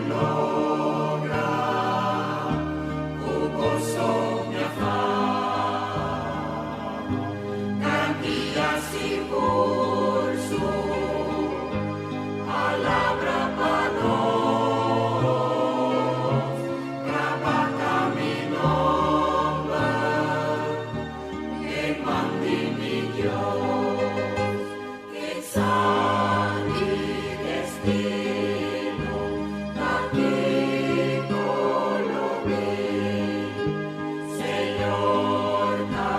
Logra ku boso mi a Garantia sigur su palabra pa nos. Graba ta mi nòmber den man di mi Dios. Ken sa mi destino, ta kiko lo bin. Señor ta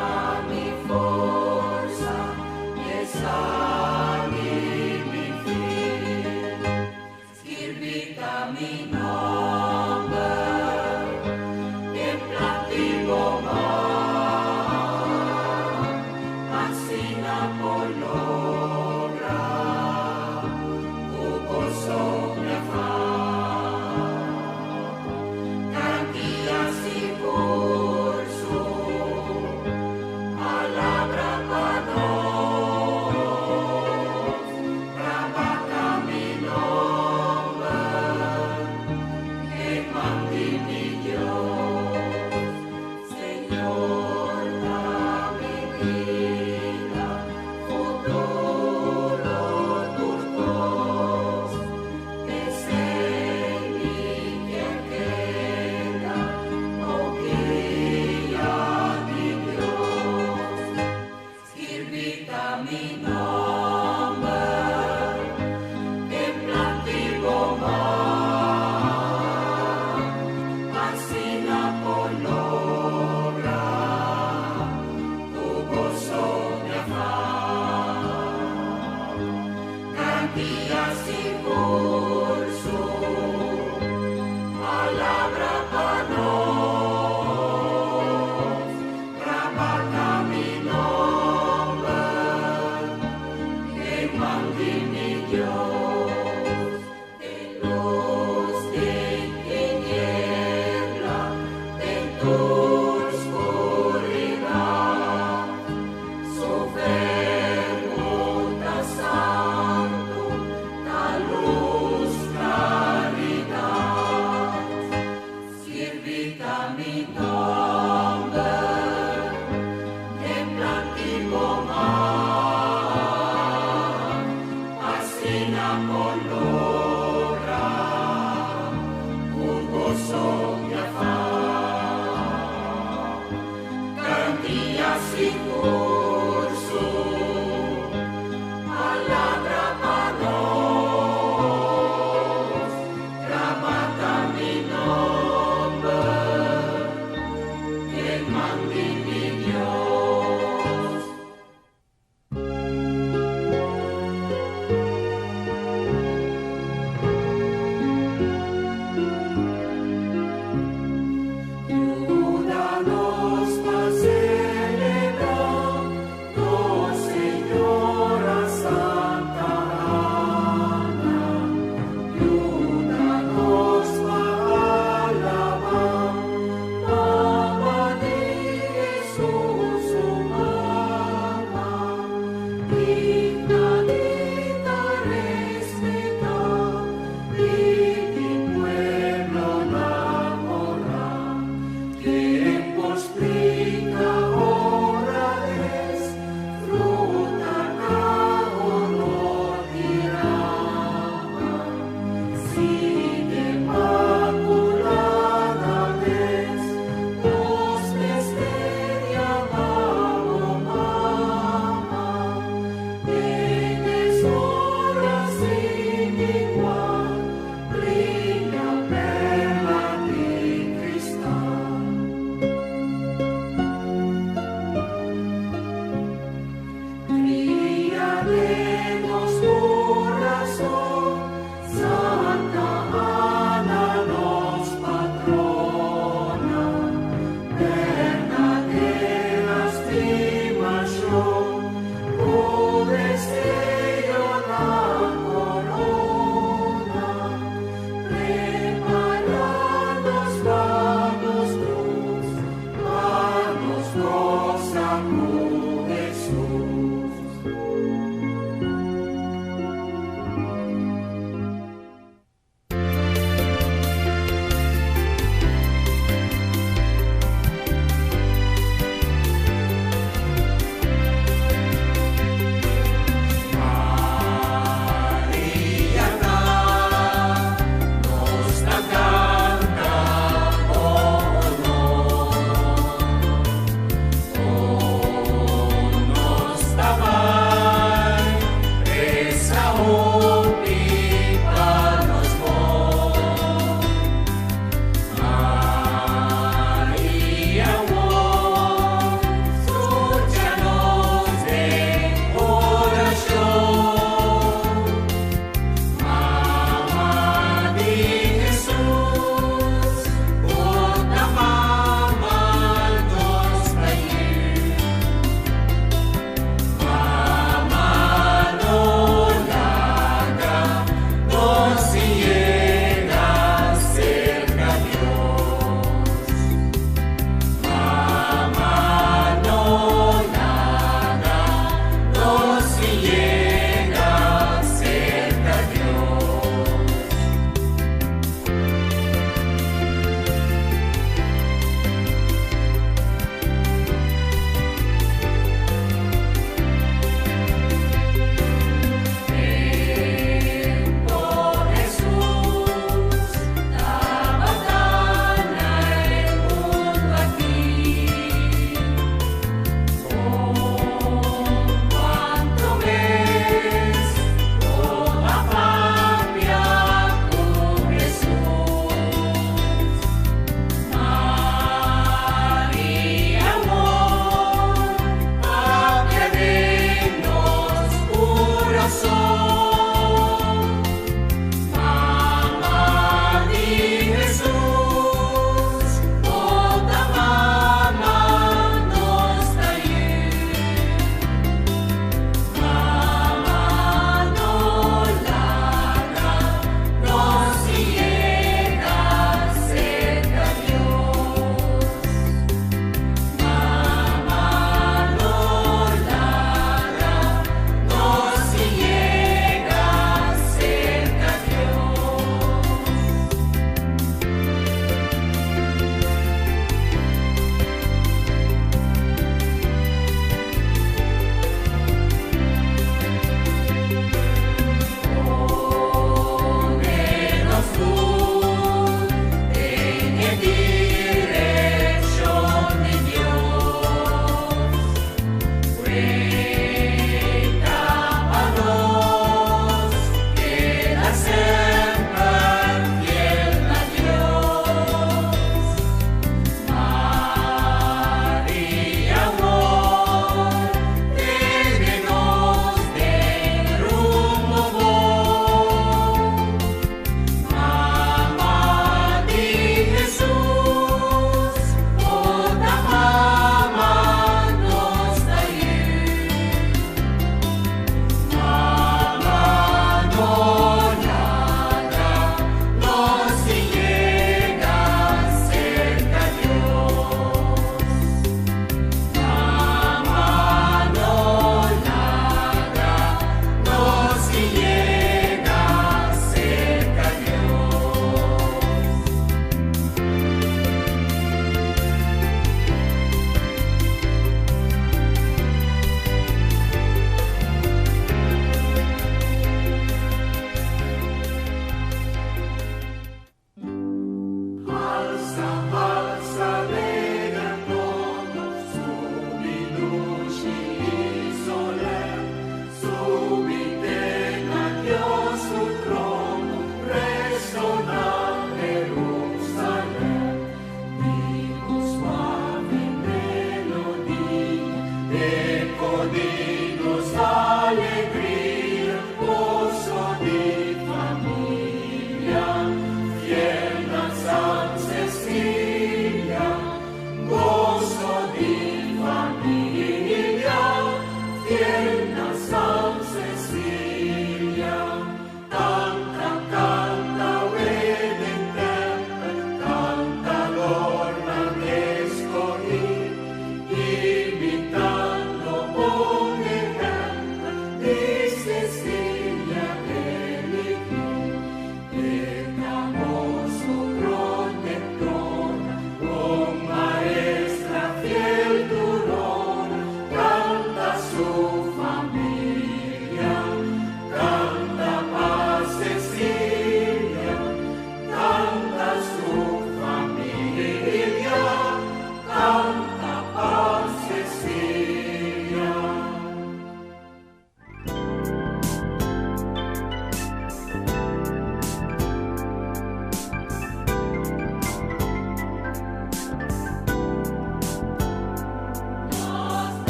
mi forsa, E sa di mi fin. Skirbí ta mi nòmber den plak di bo man, asina por logra ku goso.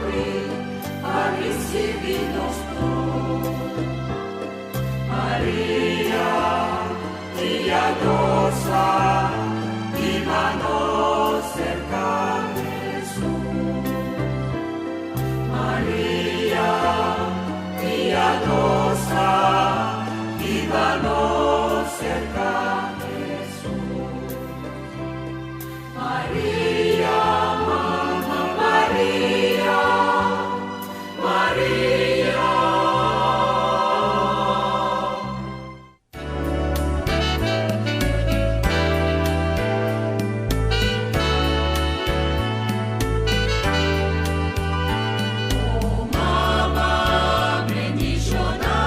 habri pa ricibi nos tur. Maria piadosa, hiba nos cerca Jesus. Maria piadosa, hiba nos cerca Jesus. Maria, Mama Maria, Maria. O Mama bendiciona,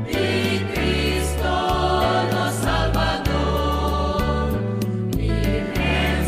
di Cristo nos Salvador, Virgen.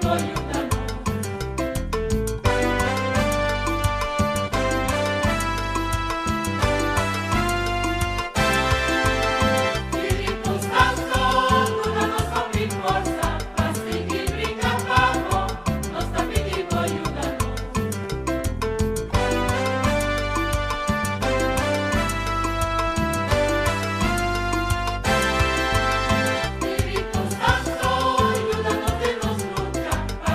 bo yuda nos. Spiritu Santo, duna nos hopi forsa pa sigui bringa pa bo, nos ta pidi bo yuda nos. Spiritu Santo, yuda nos den nos lucha pa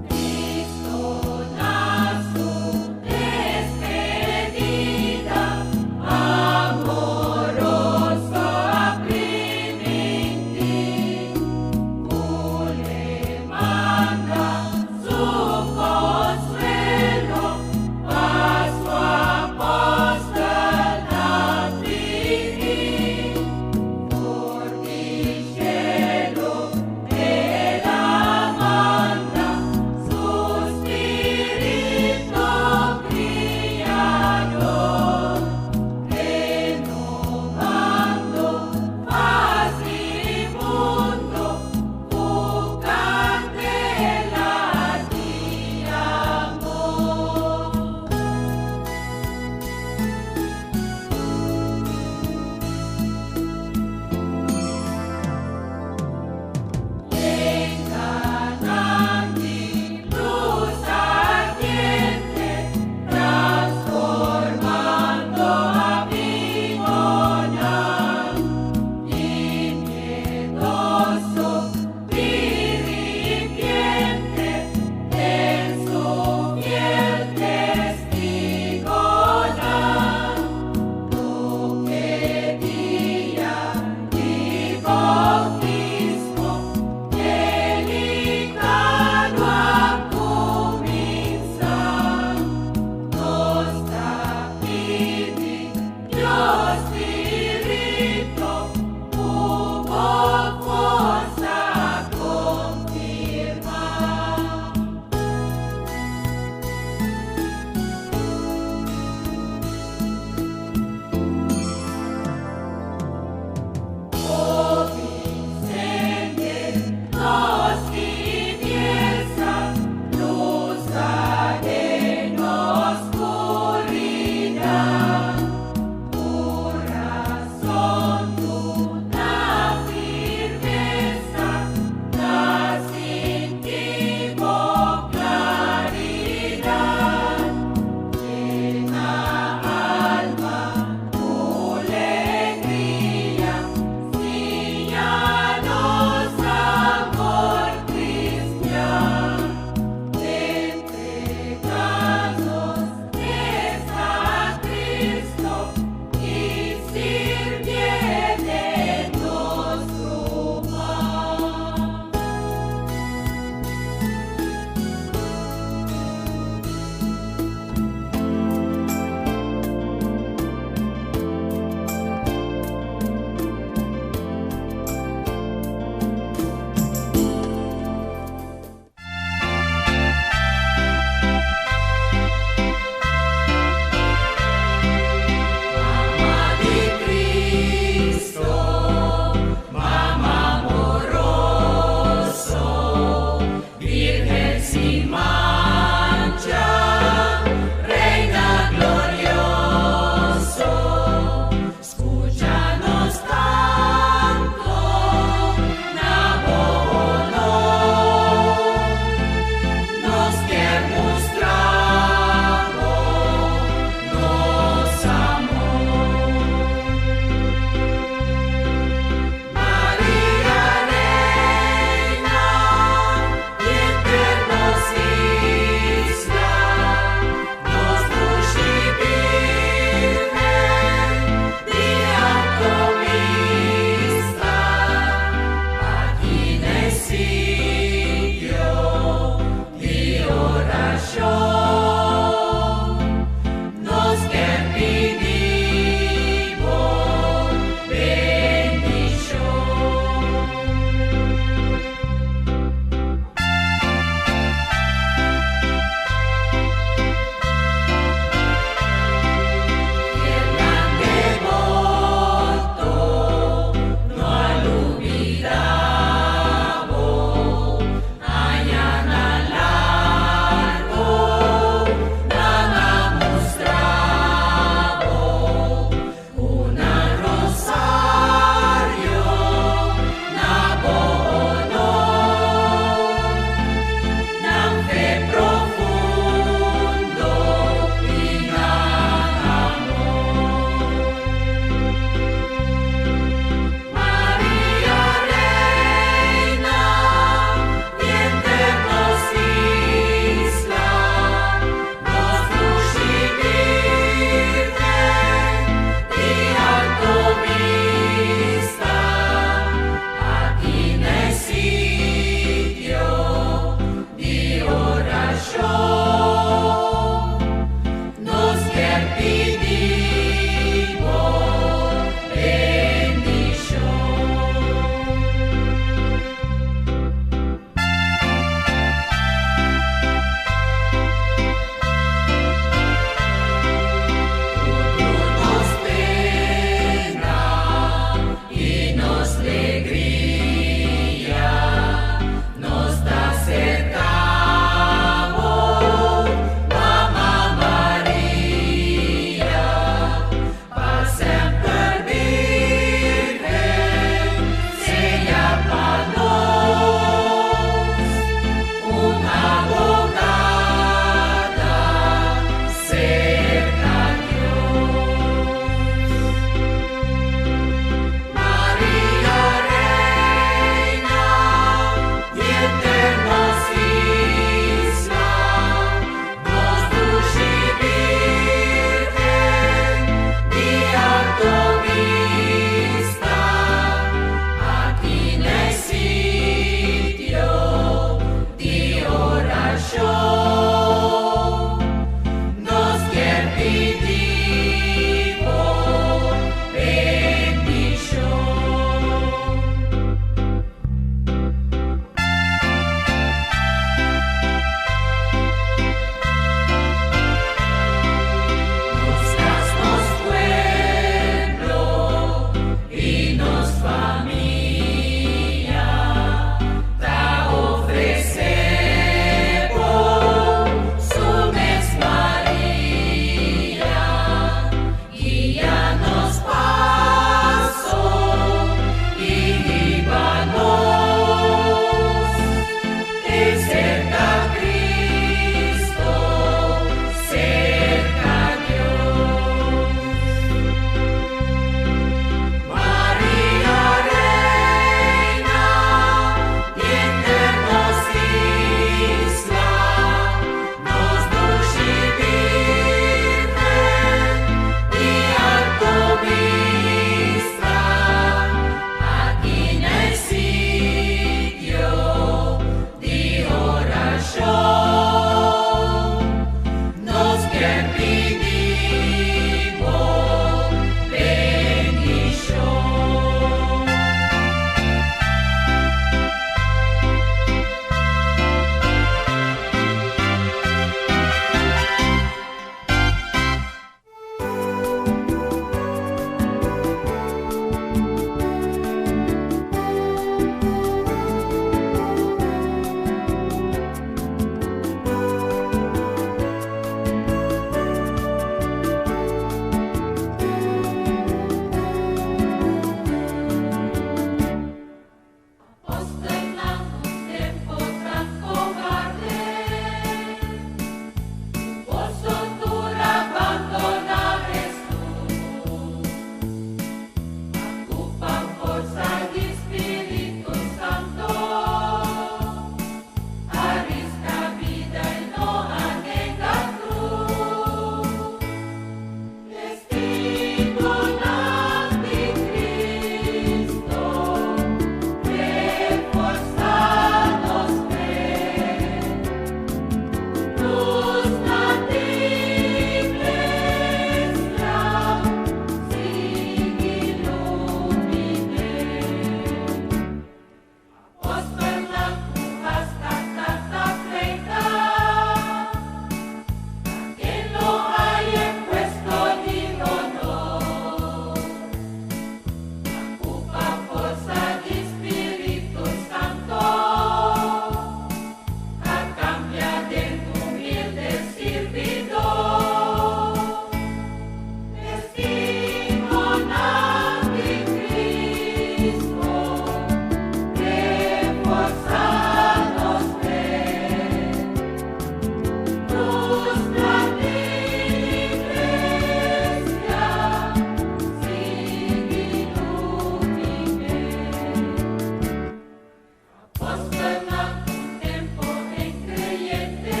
Apostelnan un tempo increyente,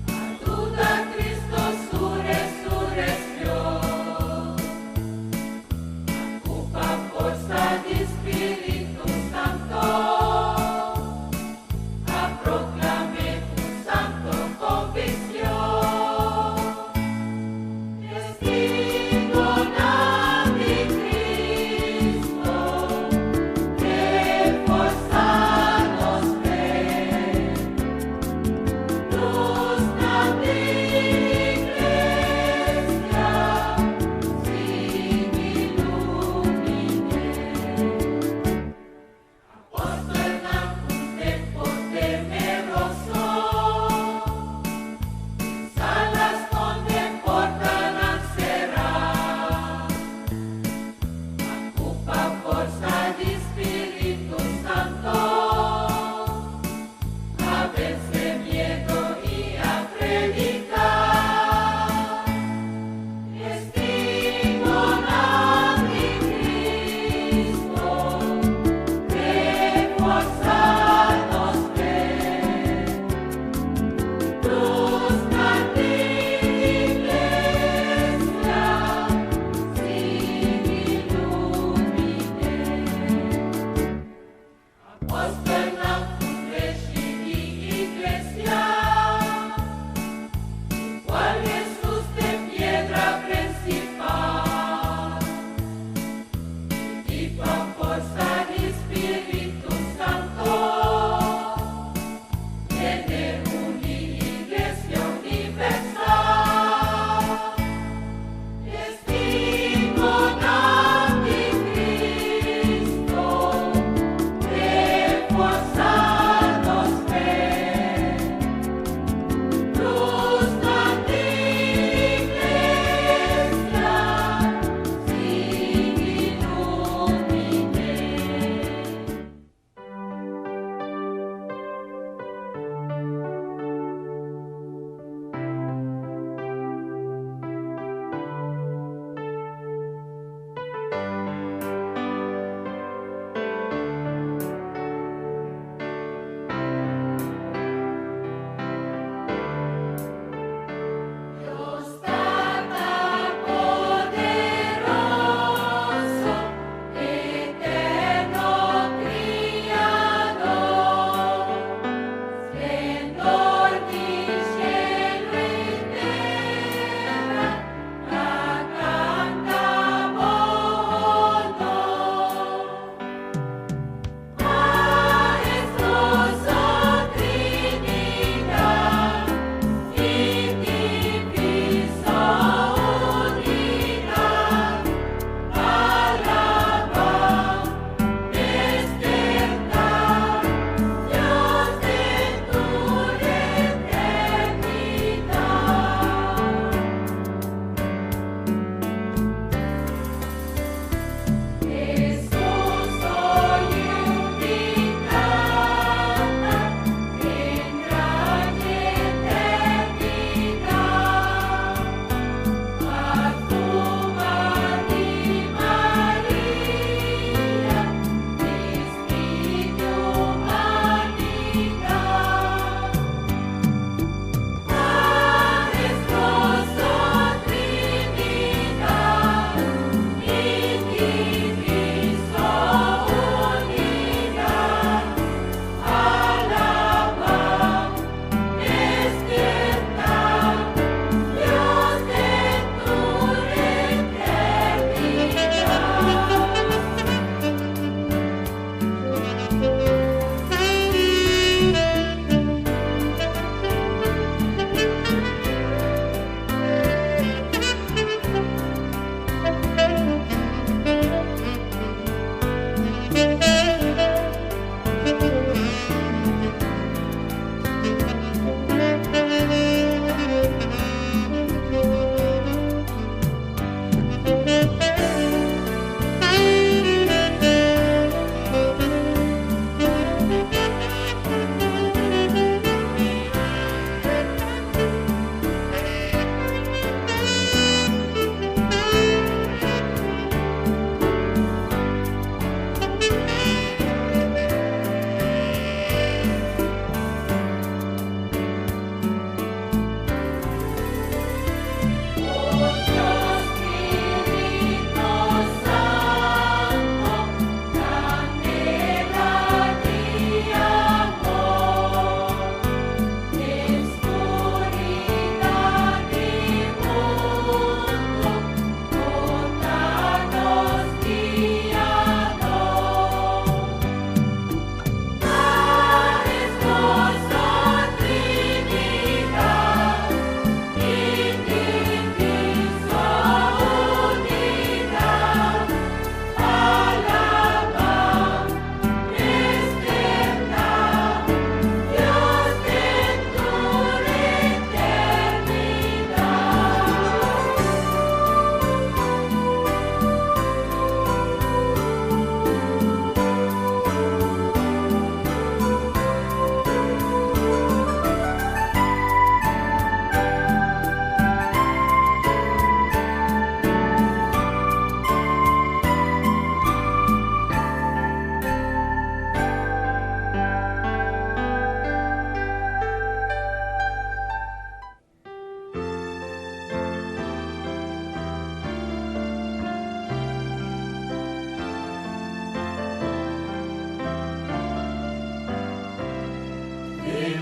a duda Cristo su resurreccion, ma cu pa forsa di Spirito Santo, a proclam'e cu santo conviccion. Testigonan di Cristo, reforsa nos fe. Luz na iglesia, sigui ilumin'e. Apostelnan un tempo temeroso, sala sconde portanan sera, ma cu pa forsa di Spirito Santo, a vence miedo y a predica. Testigonan di Cristo, reforsa nos fe. Luz na iglesia, sigui ilumin'e. Apostelnan fundeshi di iglesia, cual Jesus ta piedra principal. Y pa forsa di Spirito Santo, tene un iglesia universal. Testigonan di Cristo, reforsa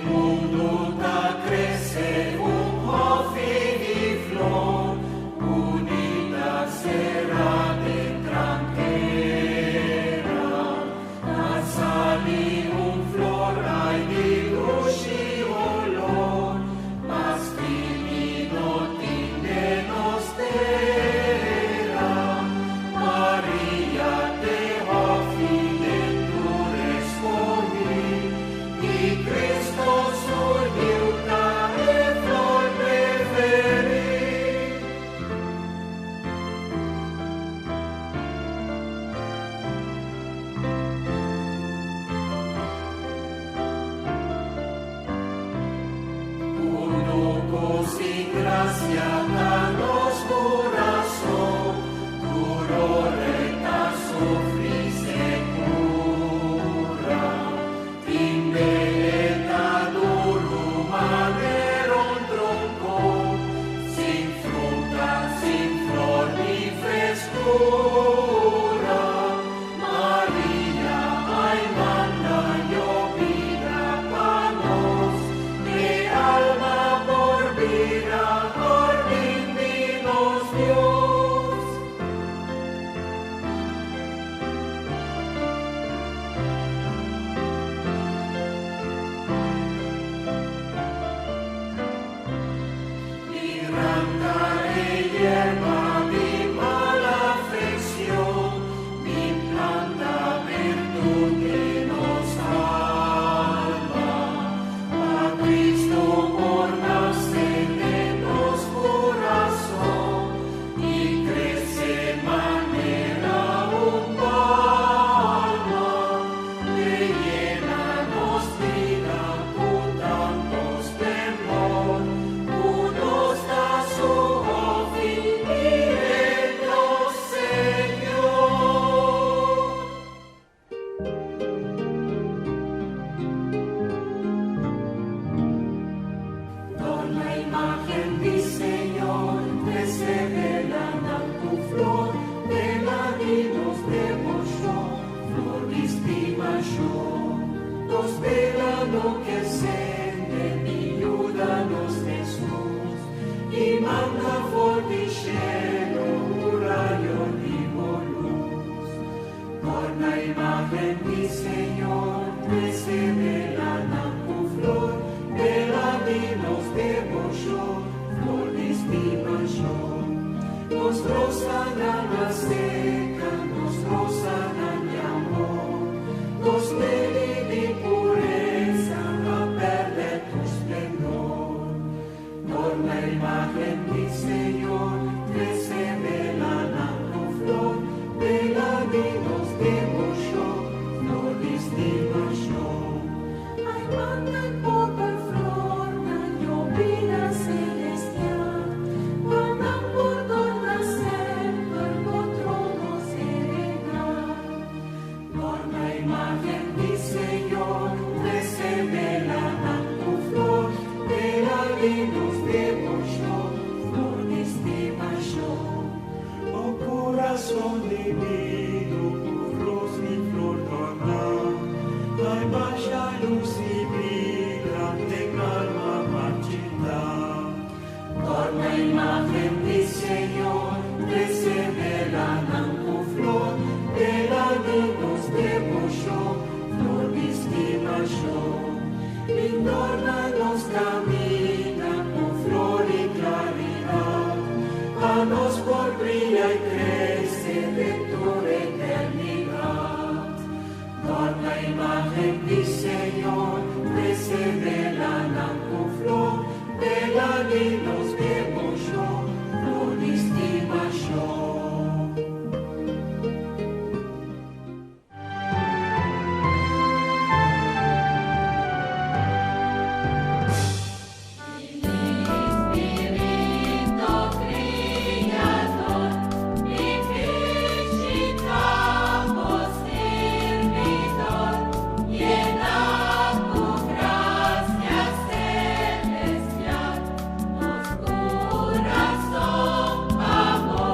Mundu ta krese un hòfi di flor, bunita será den trankera. Ta sali un flor, ai di dushi oló, mas fini no tin den nos tera. Maria t'e hòfi den tur eskohí, i Kristu su Yu ta e flor preferí. Kunuku sin grasia ta nos kurason, tur ora e ta sufri sekura. Tin be e ta duru manera un tronkon, sin fruta, sin flor ni freskura. Maria, ai manda yobida pa nos, e alma por bira hardin di nos Dios. Mi ranka e yerba di mal afekshon, mi planta birtut den nos alma, pa Kristu por nase den nos kurason i krese manera un palma, te yena nos bida ku tantu splendor, ku nos ta su hòfi i E nos Señor. Dòrna imágen di Señor, trese belanan ku flor, bela di nos deboshon, flor di stimashon. Nos bela no ke sende, bin yuda nos Hesus, i manda for di shelu un rayo di bo lus. Dòrna imágen di Señor, trese belanan ku flor, bela di nos deboshon, flor di stimashon. Nos rosanan a seka, nos rosanan di amor, nos leli di puresa a pèrdè tur splendor. Dòrna imágen di Señor, trese belanan ku flor, bela di nos deboshon, flor di stimashon. Ai manda pober flornan yobida selestial, pa nan por dòrna semper bo trono serenal. Dòrna imágen di Señor, trese belanan ku flor, bela di nos deboshon, flor di stimashon. O kurason divino, ku ros i flor dòrná, ai basha lus i bida den alma marchitá. Dòrna imágen di Señor, trese belanan ku flor, bela di nos deboshon, flor di stimashon. Bin dòrna nos kaminda ku flor i klaridat, pa nos por bria i krese den tur eternidat. Dòrna imágen di Señor, trese belanan ku flor, bela di nos deboshon, flor di stimashon. Spirito Kriador, mi bishitá bo sirbidor, yena ku grasia selestial, nos kurason pa bo.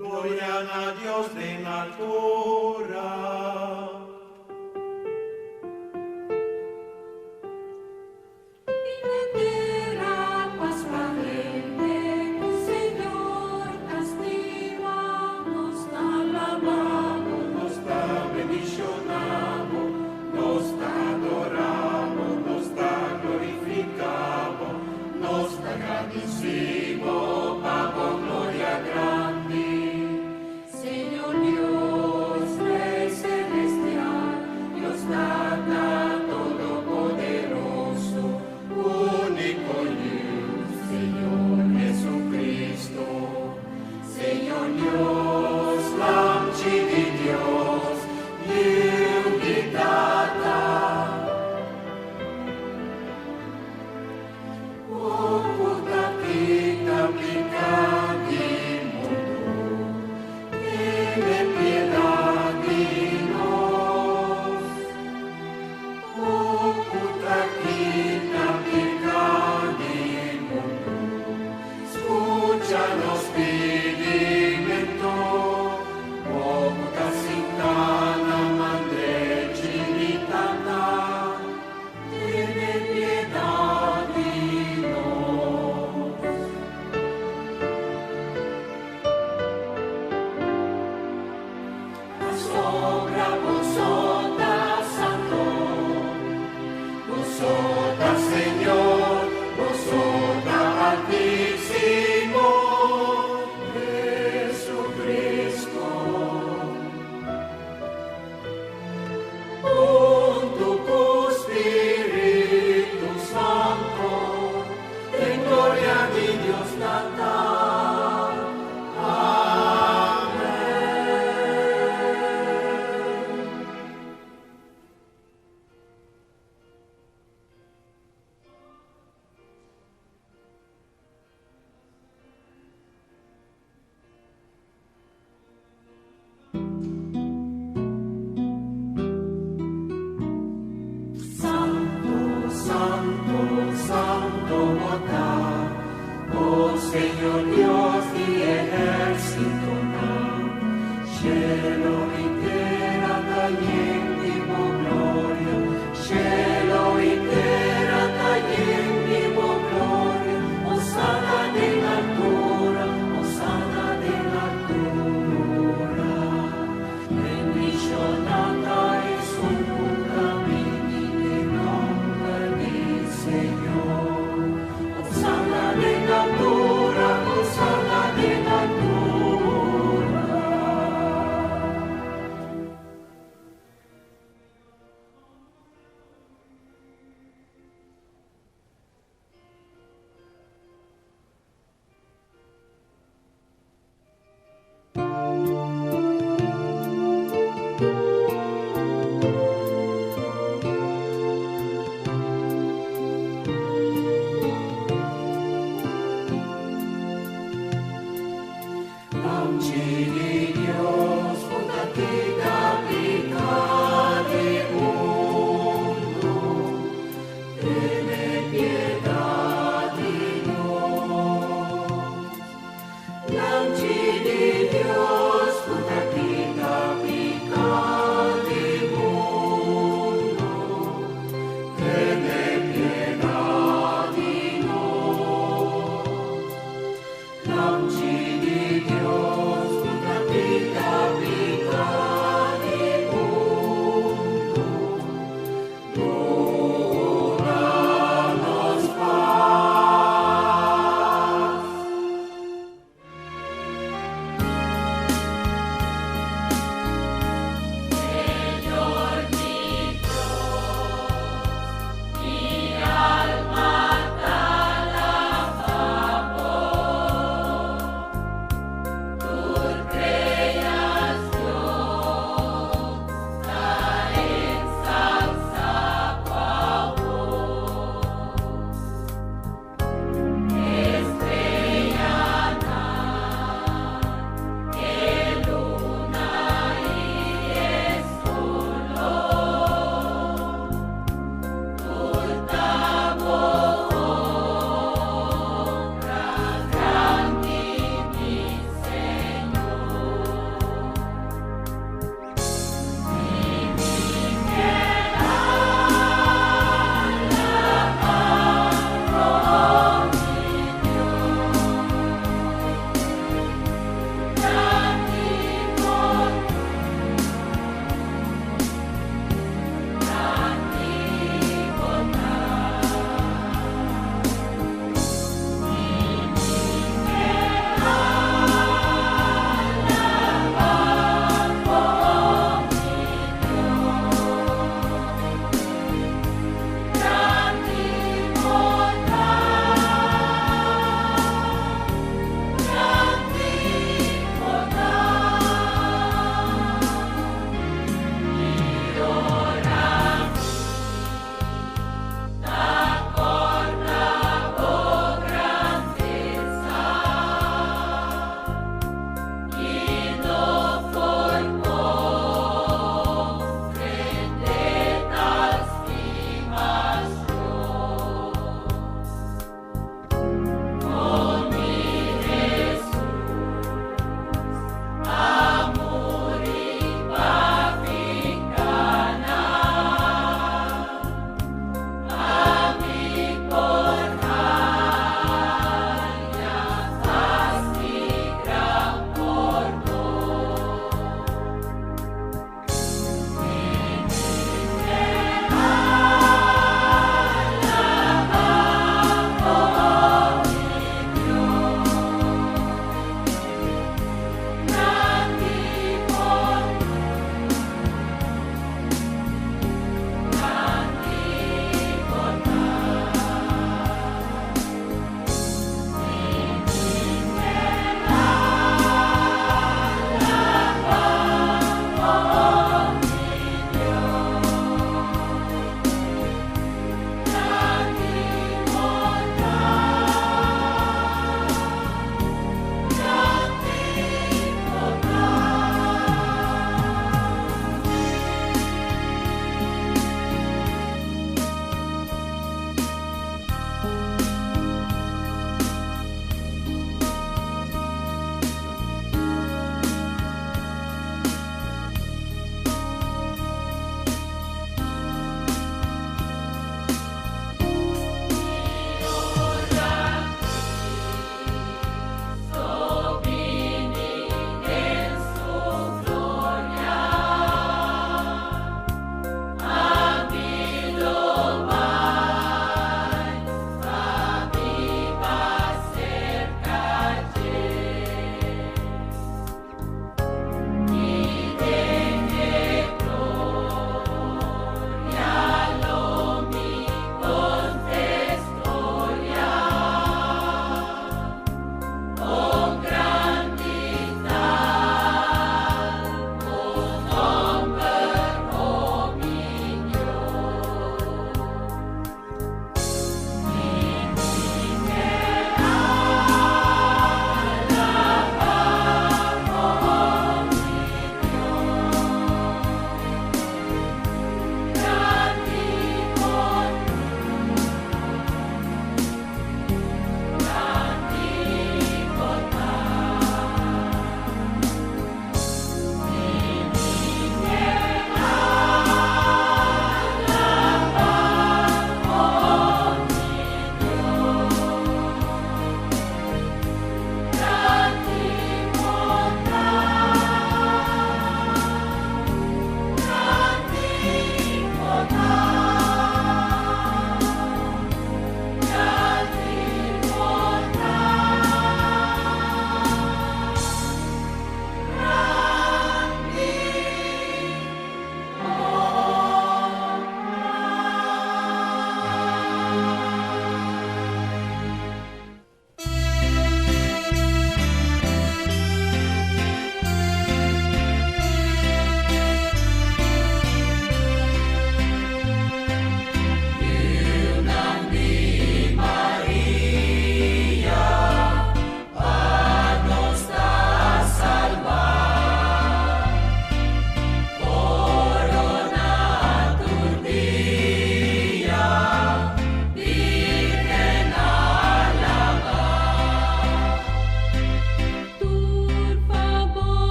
Gloria na Dios den altura. I na tera pas pa hende ku Señor ta stima. Nos ta alabá Bo, nos ta bendishoná Bo, nos ta adorá Bo, nos ta glorifiká Bo, nos ta gradisí Bo pa Bo gloria grandi. Señor Dios, Rei Selestial, Dios Tata Todopoderoso, Úniko Yu, Señor Jesucristo. Señor Dios, Lamchi di Dios, Yu di Tata. Bo ku ta kita piká di mundu, tene piedat di nos. Bo ku ta kita piká di mundu, skucha nos pidimentu. Bo ku ta sintá na man drechi di Tata, tene piedat di nos. Pasobra Bo so ta santu, Bo so ta Señor, Bo so ta Altísimo, Jesucristo. Huntu ku Spiritu Santu, den gloria di Dios Tata. Amèn. Santu, Santu, Santu Bo ta, O Señor Dios di ehérsitonan, Shelu i tera ta yen di Bo gloria, Shelu i tera ta yen di Bo gloria, Hosana den altura, Hosana den altura. Bendishoná ta esun ku ta bini den nòmber di Señor. Hosana den altura, Hosana den altura. Lamchi di Dios, ku ta kita piká di mundu, tene piedat di nos. Lamchi di Dios, ku ta kita piká di mundu, tene piedat di nos. Lamchi di Dios, ku ta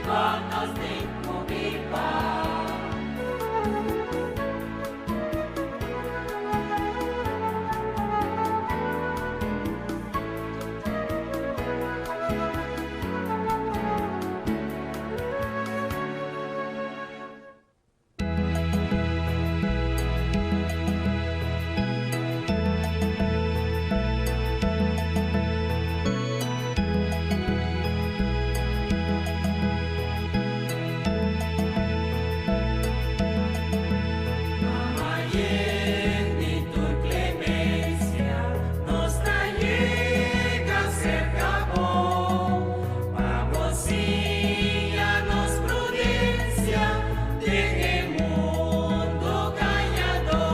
Dikon nos tin ku biba? Mama yen di tur klemensia, nos ta yega serka bo, pa bo siña nos prudensia den e mundu gañadó.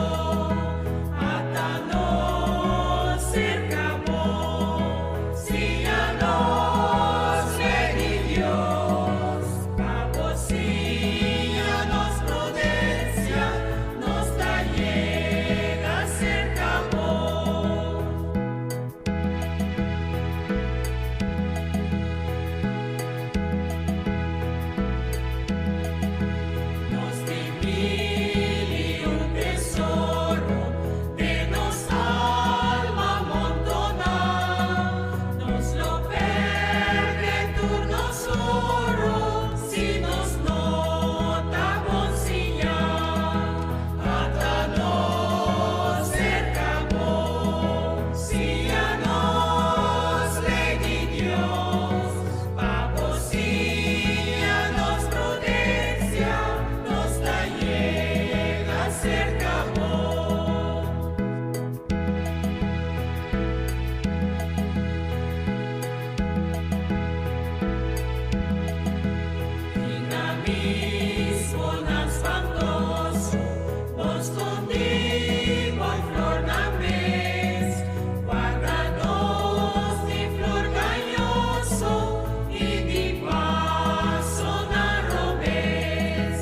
Ata nos serka bo, siña nos lei di Dios, pa bo siña nos prudensia, nos ta yega serka bo. Nos tin mil i un tesoro den nos alma montoná. Nos lo pèrdè tur nos oro si nos no ta bon siñá. Ata nos serka bo, siña nos lei di Dios, pa bo siña nos prudensia, nos ta yega serka bo. Den abismonan spantoso, bo skondí bo flornan mes, warda nos di flor gañoso i di pasonan robes.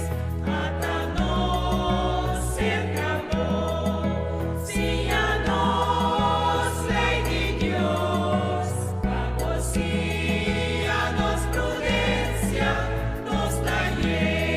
Ata nos serka bo, siña nos lei di Dios, pa bo siña nos prudensia, nos ta yega.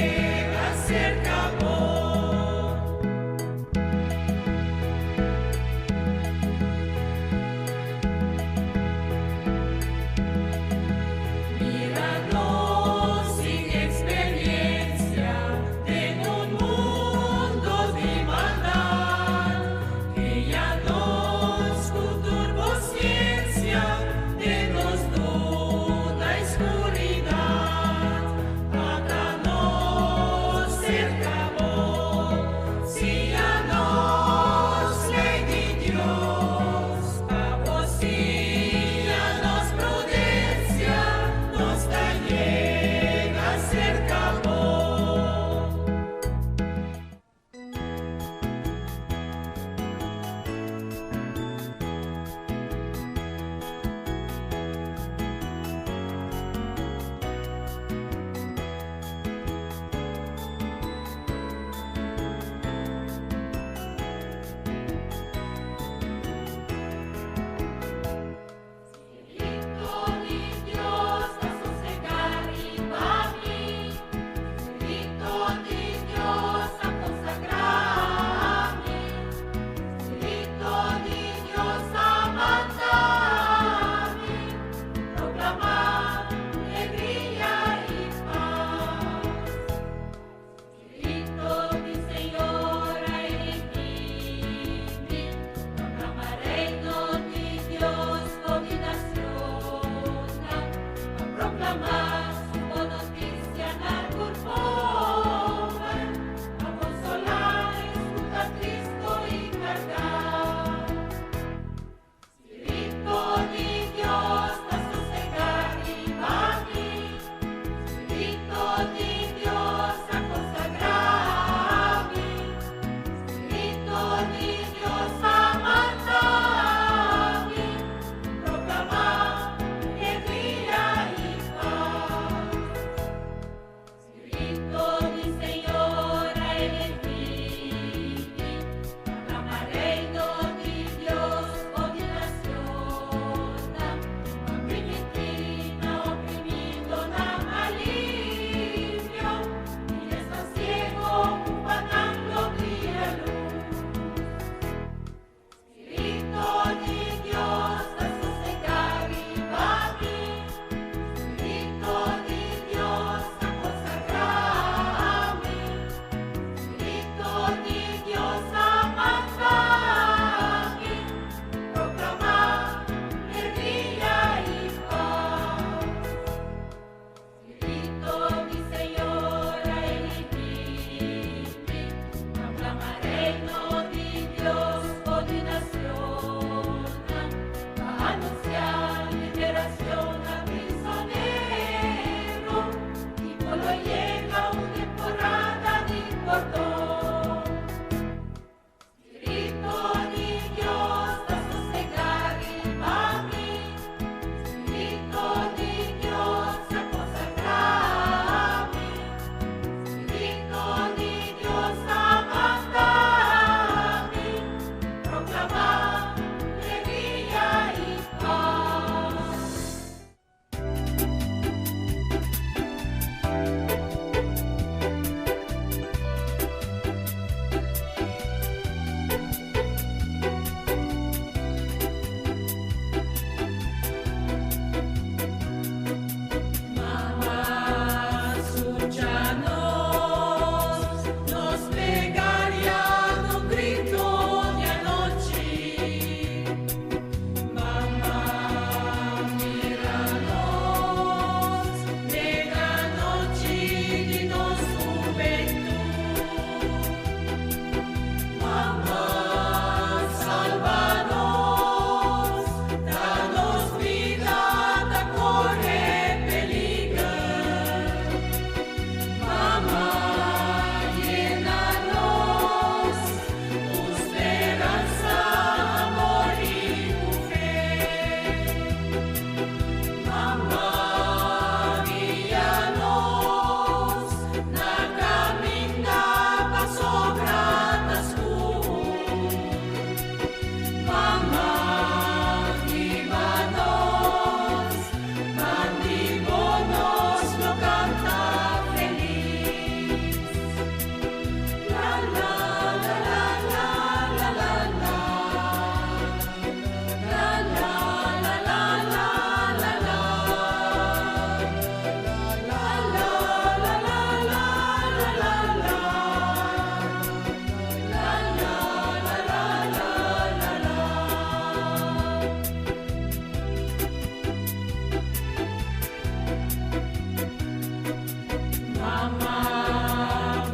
Mama,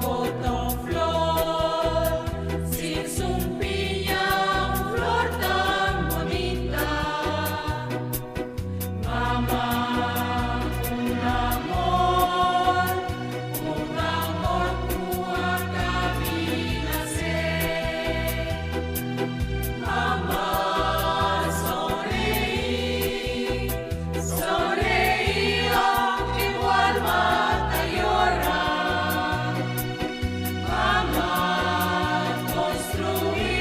bo ta un flor, sin sumpiña, un flor tan bunita. Mama, un amor, un amor cu a nace. Mama, sonreí, sonreí, aunque bo alma ta yora. Mama, construí,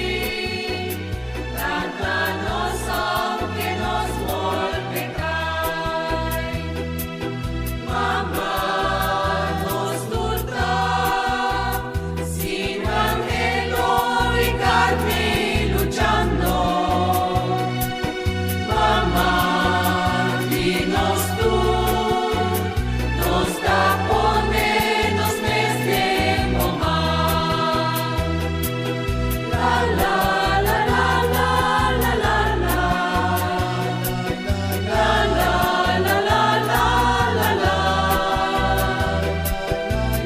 lanta nos aunque nos bolbe cay. Mama, nos tur ta, sin anhelo y carni luchando. Mama, di nos tur, nos ta pone nos mes den bo man. La la la la la la la la. La la la la la la la.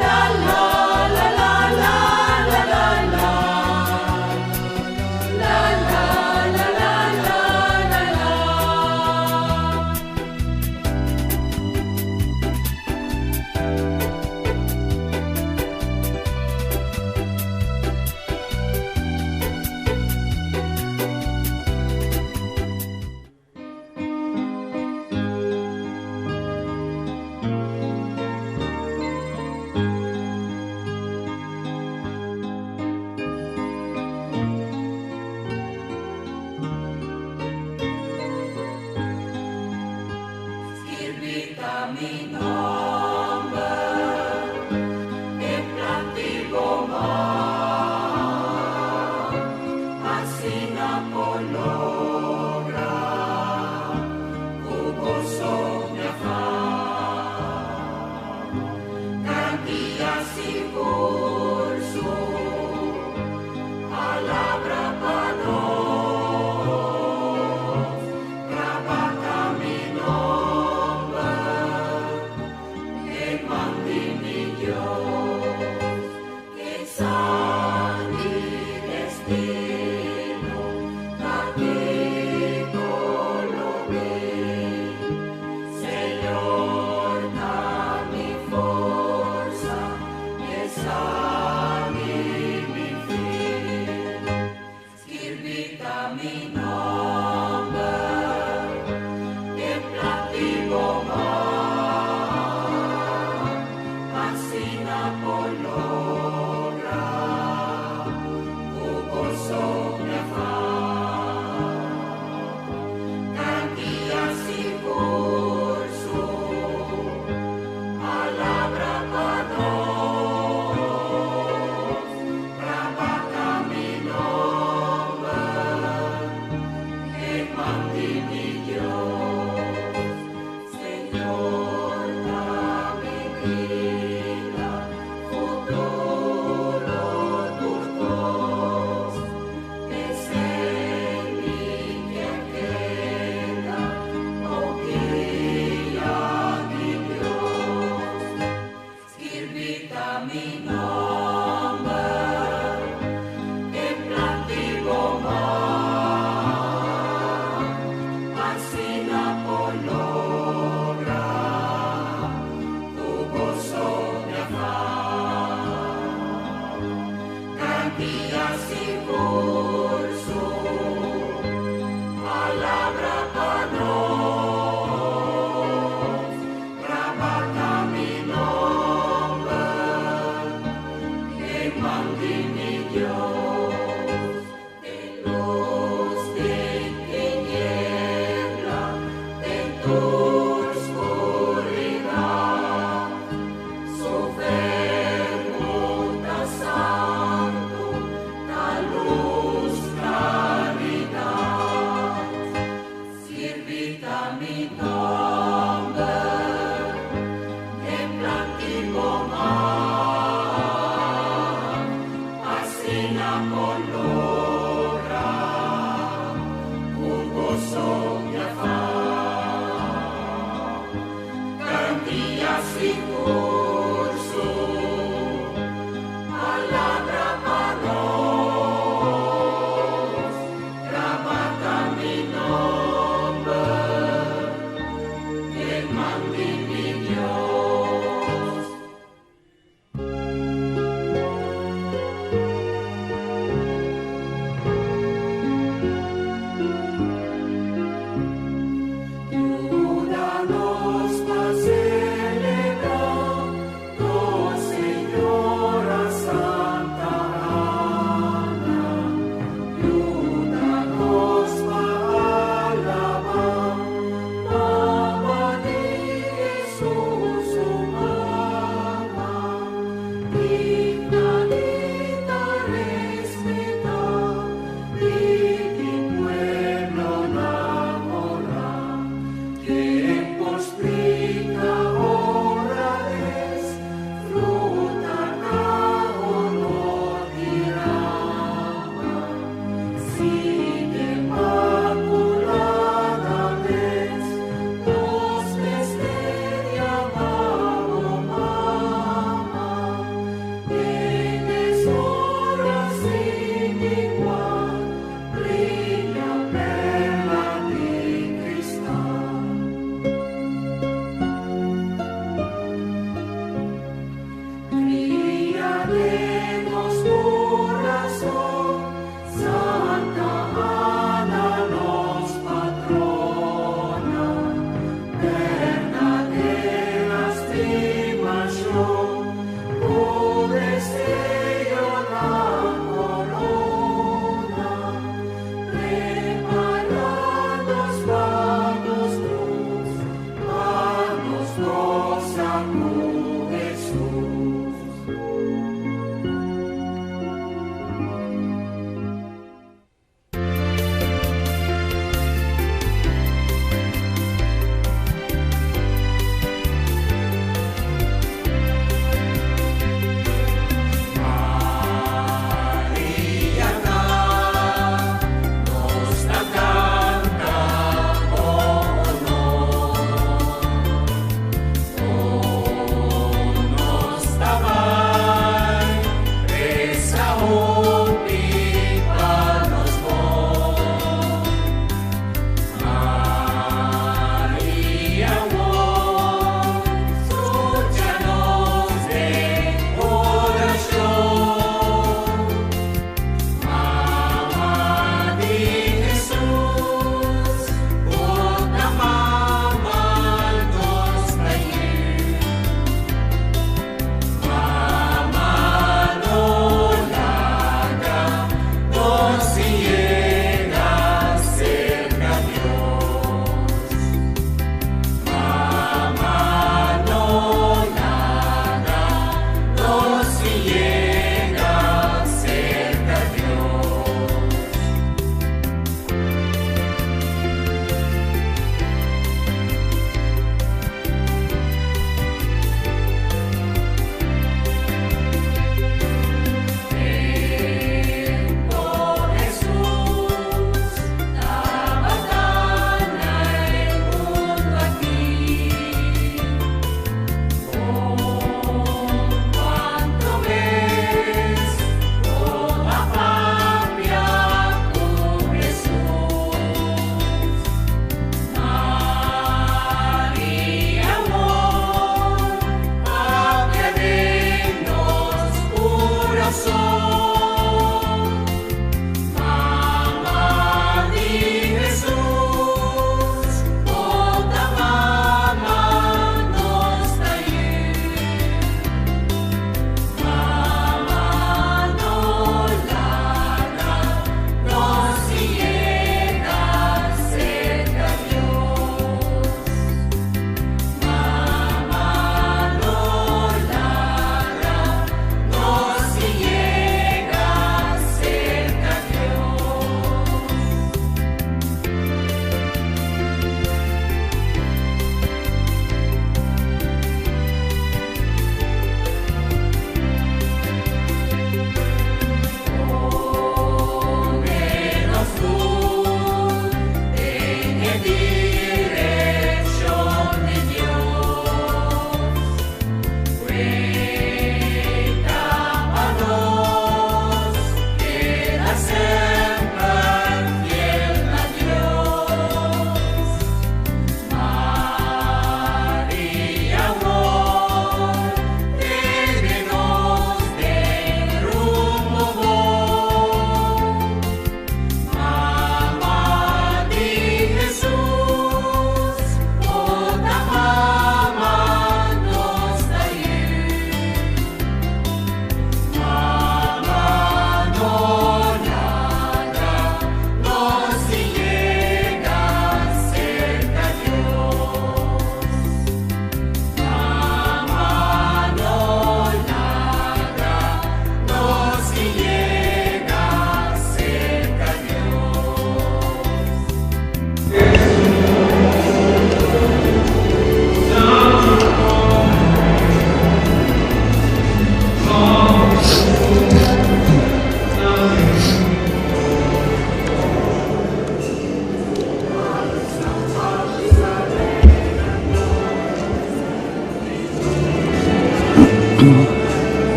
La la la la la la la la. La la la la la la la. Skirbi ta mi nomber den plat di bo man, asina por logra cu goso mi afan. Garantia sigur su palabra pa nos, graba ta mi nomber den man di mi Dios, ken sa mi destino, ta kico lo bin. Señor, ta mi forsa, E sa di mi fin. Skirbi ta mi nomber den plat di bo man, asina por logra cu goso mi afan. Garantia sigur su palabra pa nos, graba ta mi nomber den man di mi Dios. Señor, ta mi bida, futuro tur cos. P'esey mi kier keda bou guia di Dios. Skirbi ta mi nomber den plat di bo man, asina por logra cu goso mi afan. Garantia sigur su palabra pa nos, graba ta mi nomber.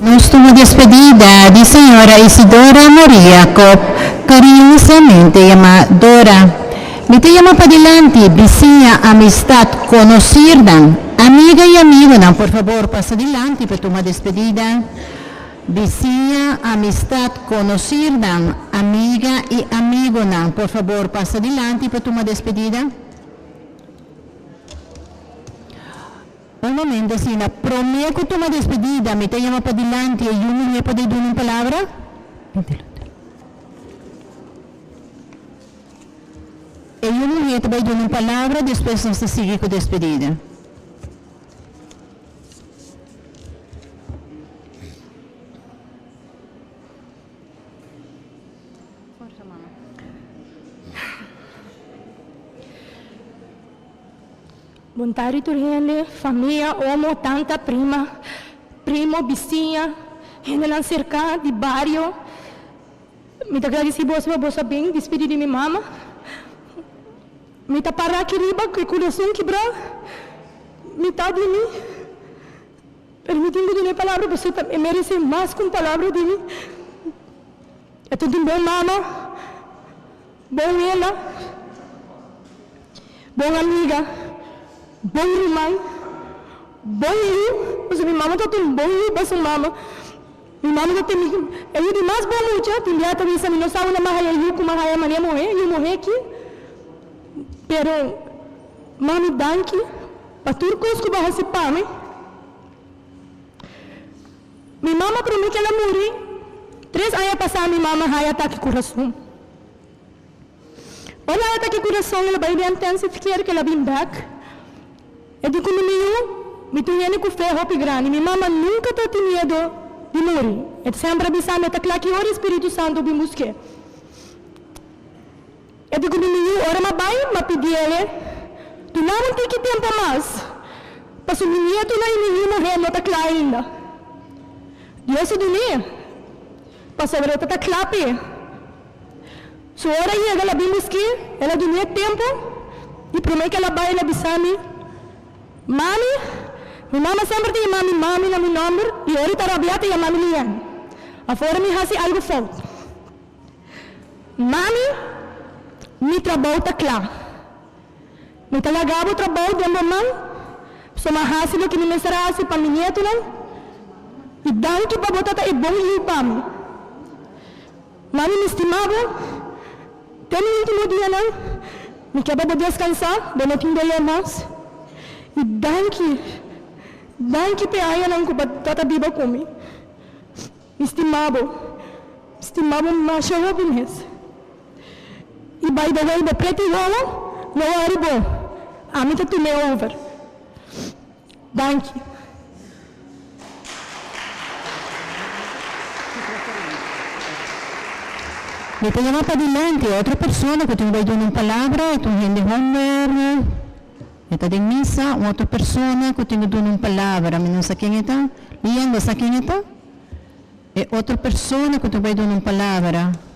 Nos tuma despedida di señora Isidora Maria Kop, cariñosamente yama Dora. Mi ta yama padilanti, bisiña, amistad, conocirnan, amiga y amigonan, por fabor pasa dilanti pa tuma despedida. Bisiña, amistad, conocirnan, amiga y amigonan, por fabor pasa dilanti pa tuma despedida. Un momento asina, prome cu tuma despedida mi ta yama padilanti e yu muher pa dey duna un palabra. E yu muher ta bay duna un palabra despues nos ta sigui cu despedida. Bon tardi tur hende, famia, omo, tanta, prima, primo, bisiña, hendenan serka di bario. Mi ta gradisí boso pa boso a bin dispidí di mi mama. Mi ta para aki riba ku e kurason kibrá, mitá di mi. Pero mi tin ku duna e palabra pasobra e meresé mas ku un palabra di mi. E ta un bon mama. Bon wela, bon amiga, bon ruman, bon yu, pasobra mi mama tabata un bon yu pa su mama. Mi mama ta tene e yu di mas bon mucha, tin bia ta bisa mi no sa unda mi a haya yu ku mi a haya manera muhé, yu muhé aki. Pero mami danki pa tur kos ku bo a hasi pa mi. Mi mama promé ku el a muri, tres aña pasá mi mama haya atake kurason. Ora el a atake kurason el a bai den intensive care ku el a bin bèk. E di ku mi mi yu, mi ta un hende ku fe hopi grandi. Mi mama nunka ta tin miedu di muri. E ta semper a bisa mi e ta kla ki ora e Spiritu Santu bin busk'é. E di ku mi mi yu, ora m'a bai, m'a pidi el, Duna mi un tiki tempu mas, pasobra mi nietunan i mi yu muhé no ta kla ainda. Dios a dun'é, pasobra e ta ta kla p'e. Su ora a yega, el a bin busk'é, el a dun'é tempu, i promé ku el a bai el a bisa mi, Mami, mi mama semper ta yama mi mami na mi nòmber, i ora i ta rabiá ta yama mi Lian. Afora mi hasi algu fout. Mami, mi trabou ta kla. Mi ta laga bo trabou den bo man, so m'a hasi loke mi mester hasi pa mi nietunan. I danki pa bo ta e bon yu pa mi. Mami, mi stima bo. Te mi último dianan, mi ke pa bo deskansá, bo no tin doló mas. I danki, danki p'e añanan ku bo ta biba ku mi. Mi stima bo, mi stima bo masha hopi mes. I by the way, bo preti wowo no wòri bo, ami ta tum'é over. Danki. Mi ta yama padilanti otro persona ku tin bai duna un palabra, e ta un hende homber, e ta den misa, un otro persona ku tin ku duna un palabra, mi no sa ken e ta. Lian, bo sa ken e ta? E otro persona ku ta bai duna un palabra.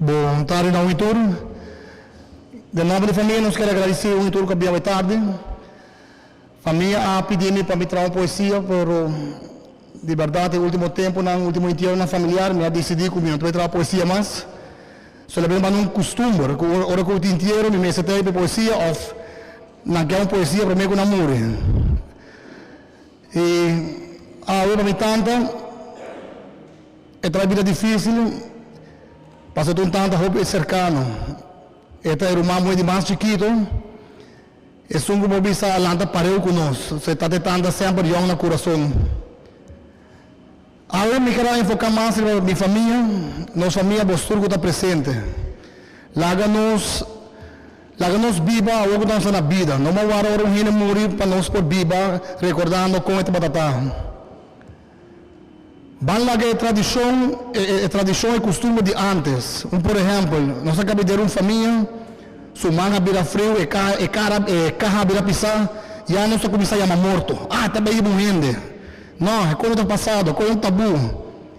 Bon tardi na un y tur. Den nomber di famia nos kier agradeci un y tur cu a bia awe tardi. Famia a pidi mi pa mi traha un poesia pero di berdad e ultimo temponan, ultimo entierronan familiar mi a dicidi cu mi no ta bay traha poesia mas. Solamente banda un custumber cu ora cu tin entiero mi mester traha e poesia of nan kier un poesia prome cu nan muri. Y awe pa mi tanta e traha bida dificil pasobra ta un tanta hopi cercano. E ta e ruman muhe di mas chikito. Esun ku bo bisa a lanta pareu ku nos, so e ta te tanta semper yòn na kurason. Awe mi keda enfoká mas riba mi famia, nos famia bos tur ku ta presente. Laga nos laga nos biba awor ku nos ta na bida, no bo wara ora un hende muri pa nos por biba rekordando kon e tabata ta. Ban laga e tradishon, e tradishon e kustumber di ántes. Un por ehèmpel, nos a kabi den un famia, su man a bira friu, e kaha e kara e kaha a bira pisá, ya nos ta kuminsá yama morto. Ah, ta bai hiba un hende. No, e kos no ta pasado, kos un tabú.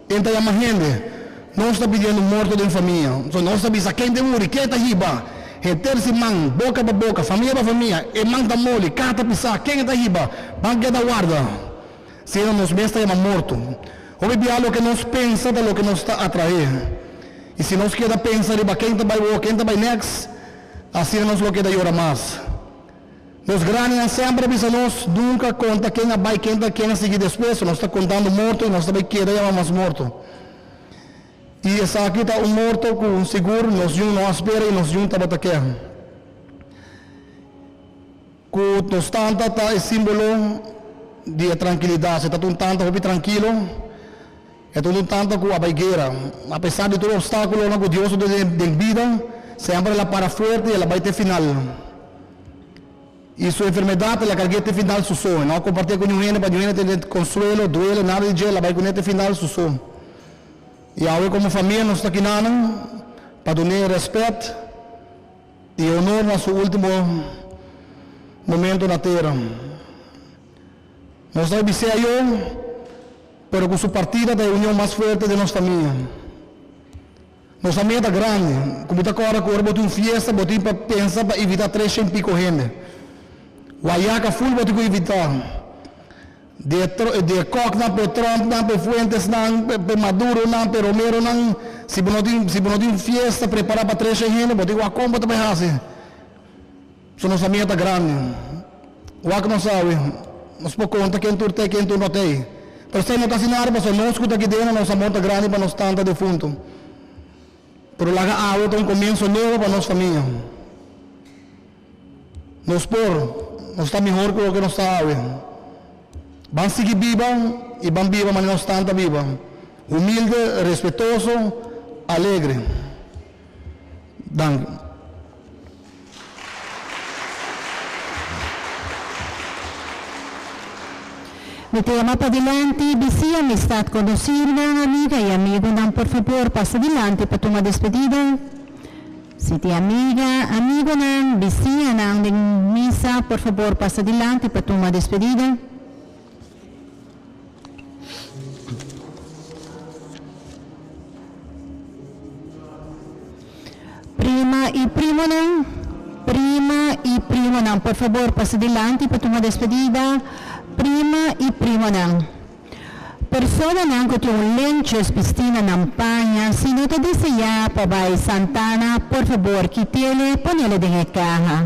E ta yama hende. Nos ta pidiendo morto den famia. So nos ta bisa ken ta muri, ken ta hiba. Henter siman, boka pa boka, famia pa famia, e man ta moli, kaha ta pisá, ken ta hiba? Ban keda warda. Sino nos mes ta yama morto. Hopi bia loke nos pensa ta loke nos ta atraé. I si nos keda pensa riba ken ta bai wou, ken ta bai next, asina nos lo keda yora mas. Nos grandinan semper a bisa nos, nunka konta ken a bai, ken ta ken a sigui despues, nos ta kontando morto i nos ta bai keda yama mas morto. I esaki ta un morto ku sigur nos yun no a spera i nos yun tabata ke. Ku nos tanta ta e simbolo di e trankilidat. Si e ta un tanta hopi trankilo, e ta un tanta ku a bai guera. Apesar di tur opstakulonan ku Dios a duna den bida, semper el a para fuerte i el a bai te final. I su enfermedat el a karg'é te final su so. E no a kompartié ku niun hende pa niun hende tene konsuelo, duele, nada di dje, el a bai kuné te final su so. I awe komo famia nos ta kinanan pa dun'é rèspèt. I honor na su ultimo momento na tera. Nos ta bis'é ayo, pero ku su partida ta e union mas fuerte den nos famia. Nos famia ta grandi, ku mi ta kòrda ku ora bo tin un fiesta bo tin pa pensa pa invitá tresha i piko hende. Guayaca ful bo tin ku invitá. Di e di e Koknan, p'e Trumpnan, p'e Fuentesnan, p'e Maduronan, p'e Romeronan, si bo no tin si bo no tin fiesta prepará pa tresha hende, bo tin wak kon bo ta bai hasi. So nos famia ta grandi. Wak nos awe. Nos por konta ken tur t'ei, ken tur no t'ei. Pero esei no ta asina pasobra nos ku ta aki den nos amor ta grandi pa nos tanta defuntu. Pero laga awe ta un komienso nobo pa nos famia. Nos por, nos ta mihor ku loke nos ta awe. Ban sigui biba i ban biba manera nos tanta biba, humilde, respetoso, alegre. Danki. Mi ta yama padilanti bisi amistad conocirnan, amiga y amigonan por fabor pasa dilanti pa tuma despedida. Si tin amiga, amigonan, bisiñanan den misa por fabor pasa dilanti pa tuma despedida. Prima y primonan, prima y primonan, por fabor pasa dilanti pa tuma despedida. Prima y primonan. Personanan ku tin un lentjes bistí na nan paña, si no ta deseá pa bai Santana, por fabor kit'ele ponele den e kaha.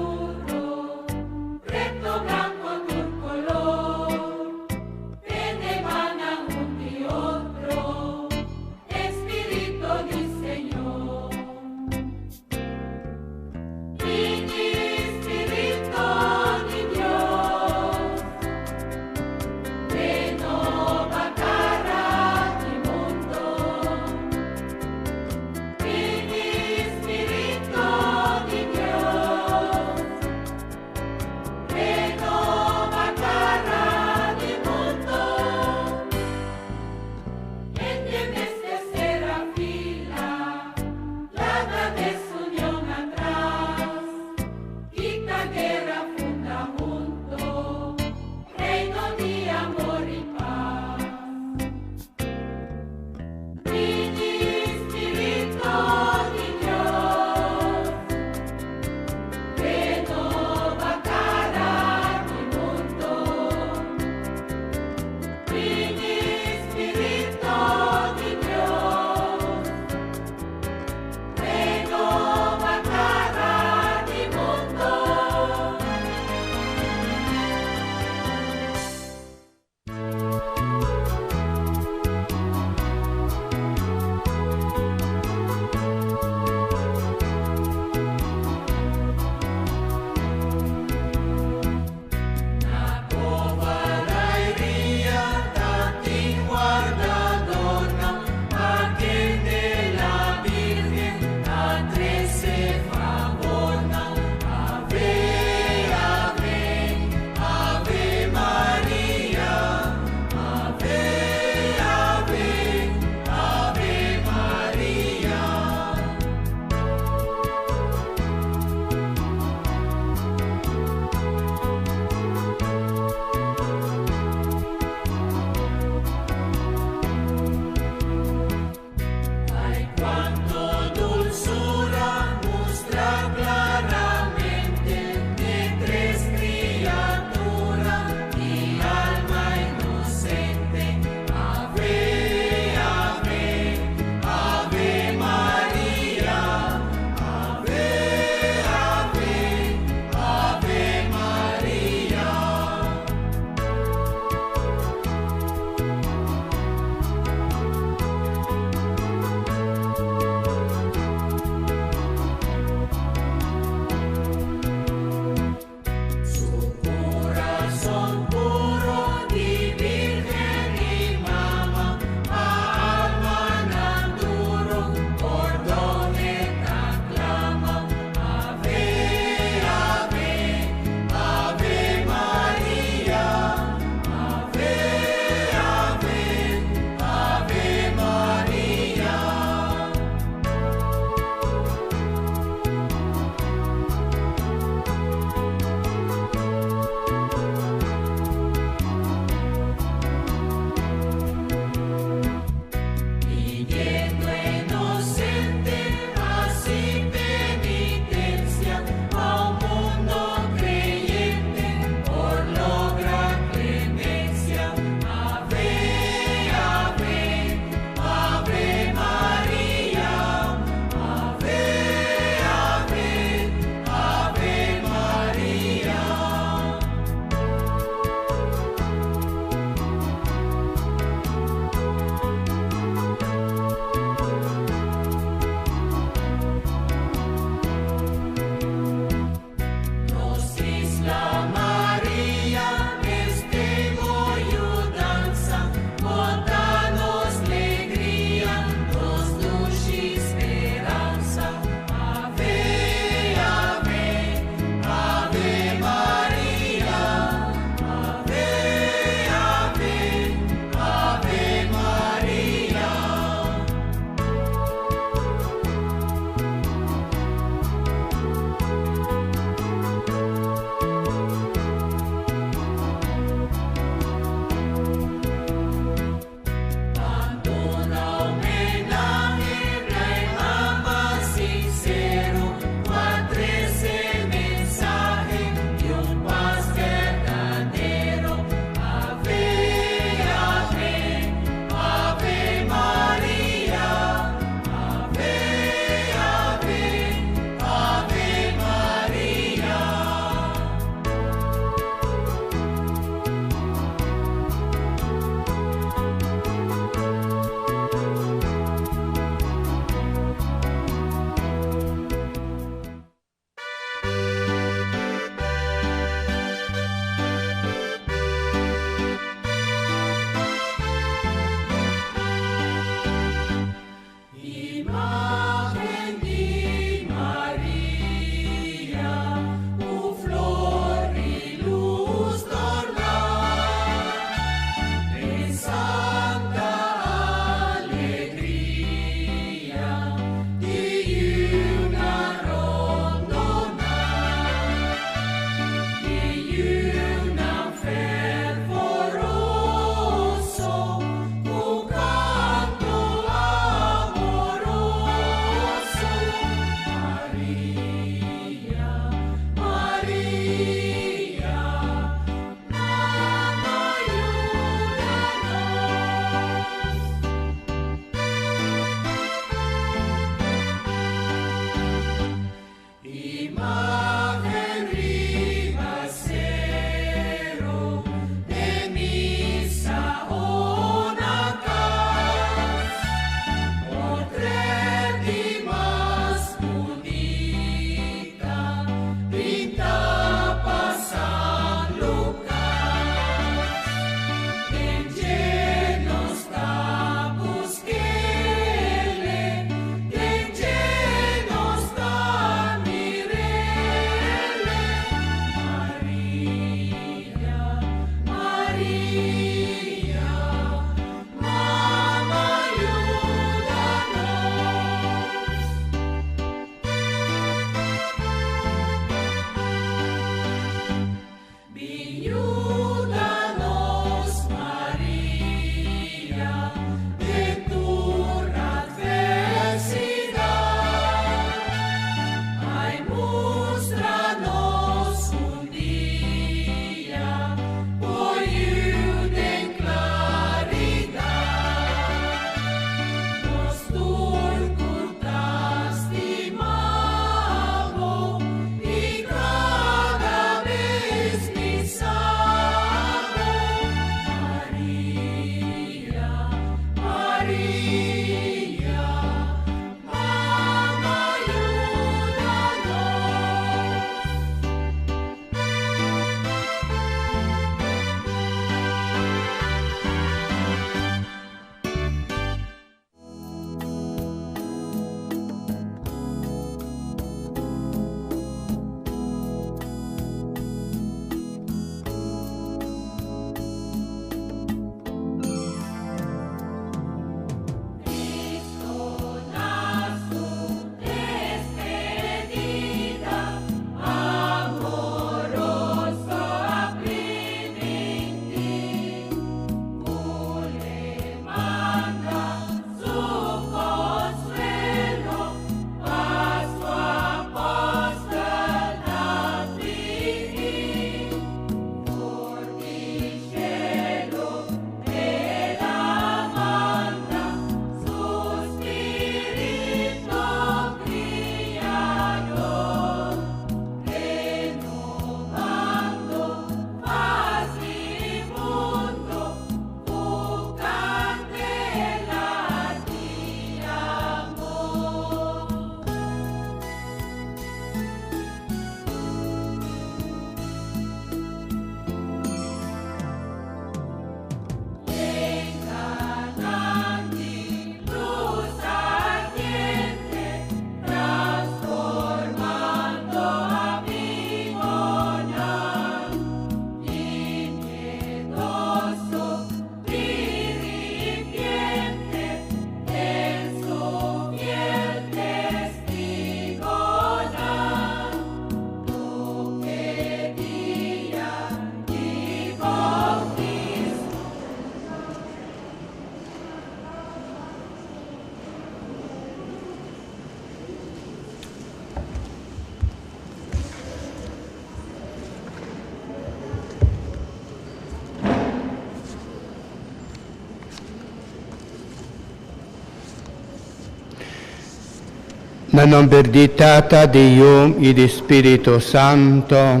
Na nomber di Tata, di Yu y di Spirito Santo.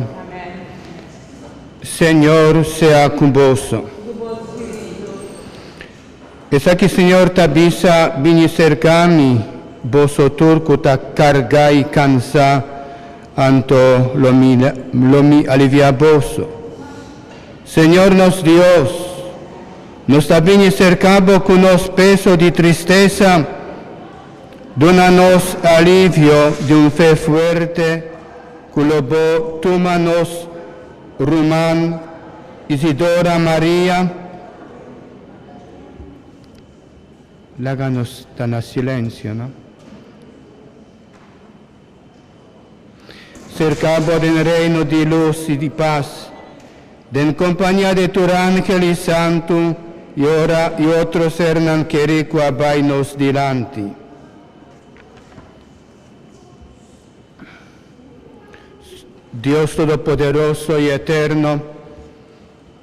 Señor sea cu boso. Esaki Señor ta bisa, Bini cerca mi, boso tur cu ta carga y cansa, anto lo mi, lo mi alivia boso. Señor nos Dios, nos ta bini cerca bo cu nos peso di tristesa, Duna nos alivio di un fe fuerte cu lo bo tuma nos ruman Isidora Maria. Laga nos ta na silencio, no? Cerca bo den reino di luz y di paz, den compania di tur angel y santo y ora y otro sernan keri cu a bay nos dilanti. Dios Todopoderoso y Eterno,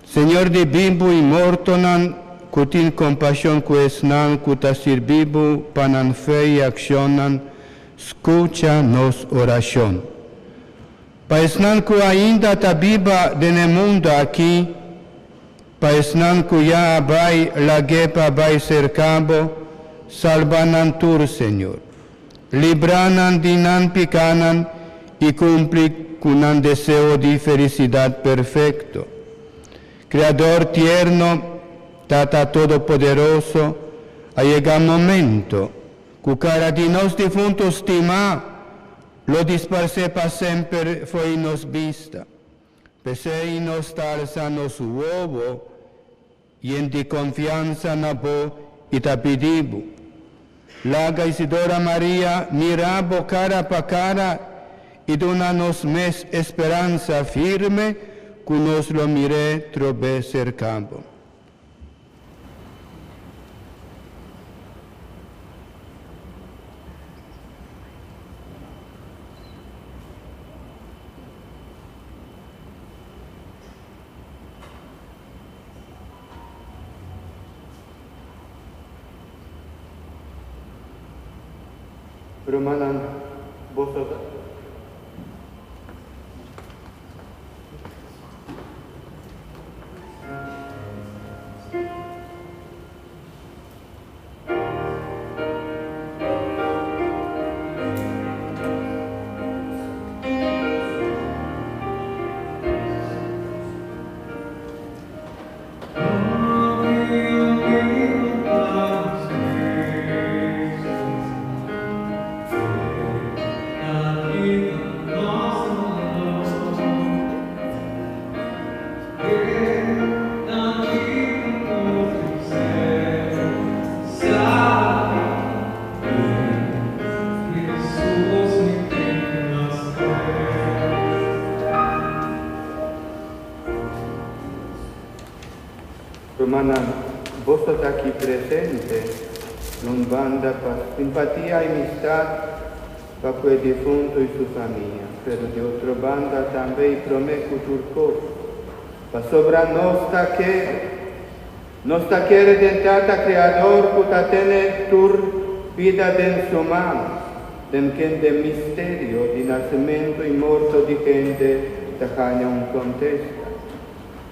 Señor di bibu y mortonan, cu tin compasion cu esnan cu ta sirbi bo pa nan fe y accionnan, scucha nos oracion. Pa esnan cu ainda ta biba den e mundo aki, pa esnan cu ya a bay lag'e pa bay cerca bo, salba nan tur, Señor. Libra nan di nan picanan y cumpli cu nan deseo di felicidad perfecto. Creador tierno, Tata Todopoderoso, a yega momento cu cara di nos difunto stima lo disparce pa semper fo'i nos bista. P'esey nos ta alsa nos wowo yen di confiansa na bo y ta pidi bo, Laga Isidora Maria mira bo cara pa cara y duna nos mes esperansa firme cu nos lo mir'é trobe cerca bo. Rumannan, boso ta. Rumannan, boso ta aki presente na un banda pa simpatia y amistad pa cu e difunto y su famia, pero di otro banda tambe y prome cu tur cos, pasobra nos ta kere, nos ta kere den Tata Creador cu ta tene tur bida den su man, den kende misterio di nacemento y morto di hende ta haña un contesta.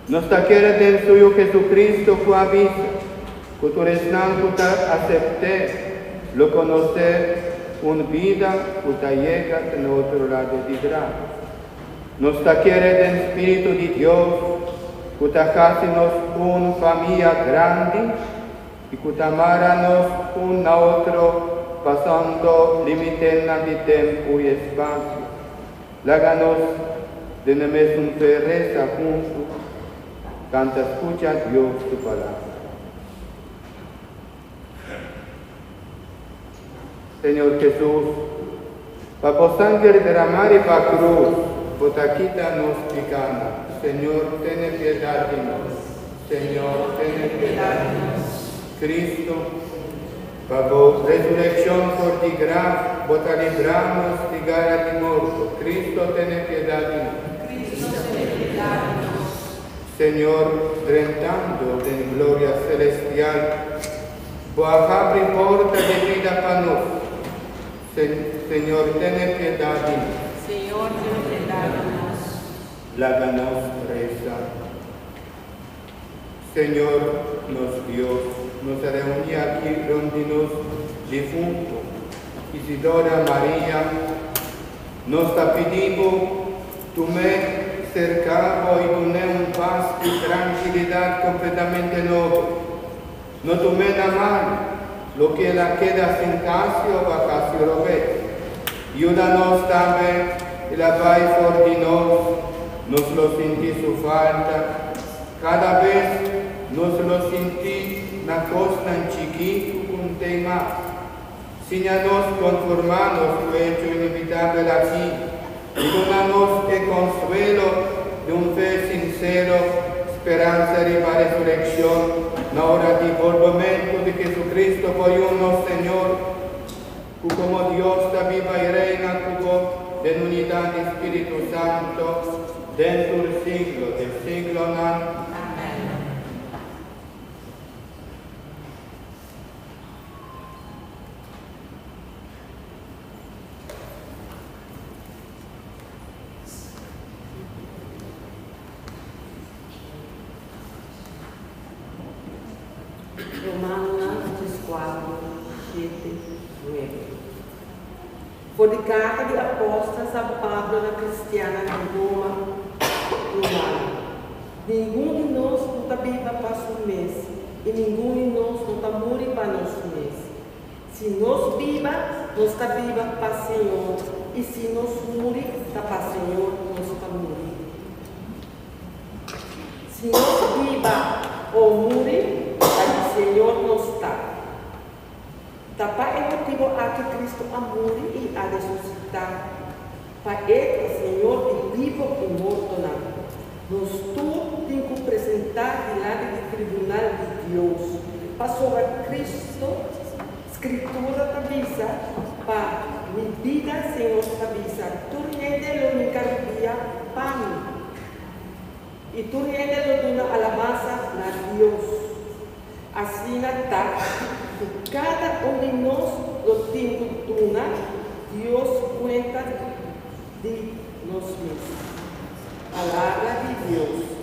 Nos ta kere den su Yu Jesucristo cu a bisa cu tur esnan cu ta acept'é lo conocé un bida cu ta yega te na otro lado di graf. Nos ta kere den Spiritu di Dios cu ta haci nos un famia grandi y cu ta mara nos un na otro pasando limitenan di tempo y espacio. Laga nos den e mesun fe resa huntu, canta scucha Dios su palabra. Señor Jesus, pa bo sanger derama riba cruz, bo ta kita nos picanan. Señor, tene piedad di nos. Señor, tene piedad di nos. Cristo, Pa bo resureccion for di graf, bo ta libra nos di gara di morto. Cristo tene piedad di nos. Cristo tene piedad di nos. Señor, drentando den gloria celestial, bo a habri porta di bida pa nos. Señor, tene piedat di nos. Señor, tene piedat di nos. Laga nos resa. Señor, nos Dios, nos a reuní aki rònt di nos difuntu Isidora Maria. Nos ta pidi bo tum'é serka bo i dun'é un pas i trankilidat kompletamente nobo. No tum'é na mal loke el a keda sin hasi òf a hasi robes. Yuda nos tambe el a bai for di nos, nos lo sinti su falta. Kada bes nos lo sinti na kosnan chikitu ku n'tei mas. Siña nos konformá nos ku e hecho inevitabel aki i duna nos e konsuelo di un fe sinsero, speransa riba resurekshon na ora di bolbomentu di Jesucristo bo Yu nos Señor, ku komo Dios ta biba i reina ku bo den unidat di Spiritu Santo den tur siglo de siglonan. Amèn. Romanonan 14, 7, 9 For di karta di apòstel San Pablo na kristiannan di Roma, Rumannan, ningun di nos no ta biba pa su mes, i ningun di nos no ta muri pa nos mes. Si nos biba, nos ta biba pa Señor, i si nos muri, ta pa Señor nos ta muri. Si nos biba o muri, ta di Señor nos ta. Ta pa e motibo aki Cristo a muri i a resusitá, pa E ta Señor di bibo i mortonan. Nos tur tin ku presentá dilanti di tribunal di Dios, pasobra Cristo, Scritura ta bisa, Pa mi bida, Señor ta bisa, tur hende lo hinca rudia pa mi, i tur hende lo duna alabansa na Dios. Asina ta ku kada un di nos lo tin ku duna Dios kuenta di nos mes. Palabra di Dios.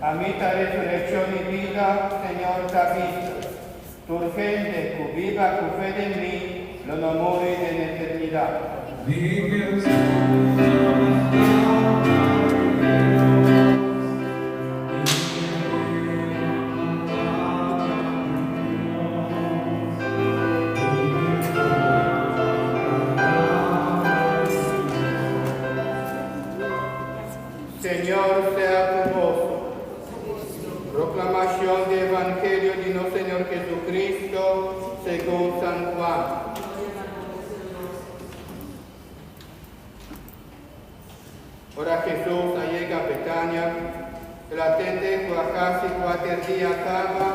Ami ta resurekshon i bida, Señor ta bisa. Tur hende ku biba ku fe den mi lo no muri den eternidat. kasi 4 dia kaba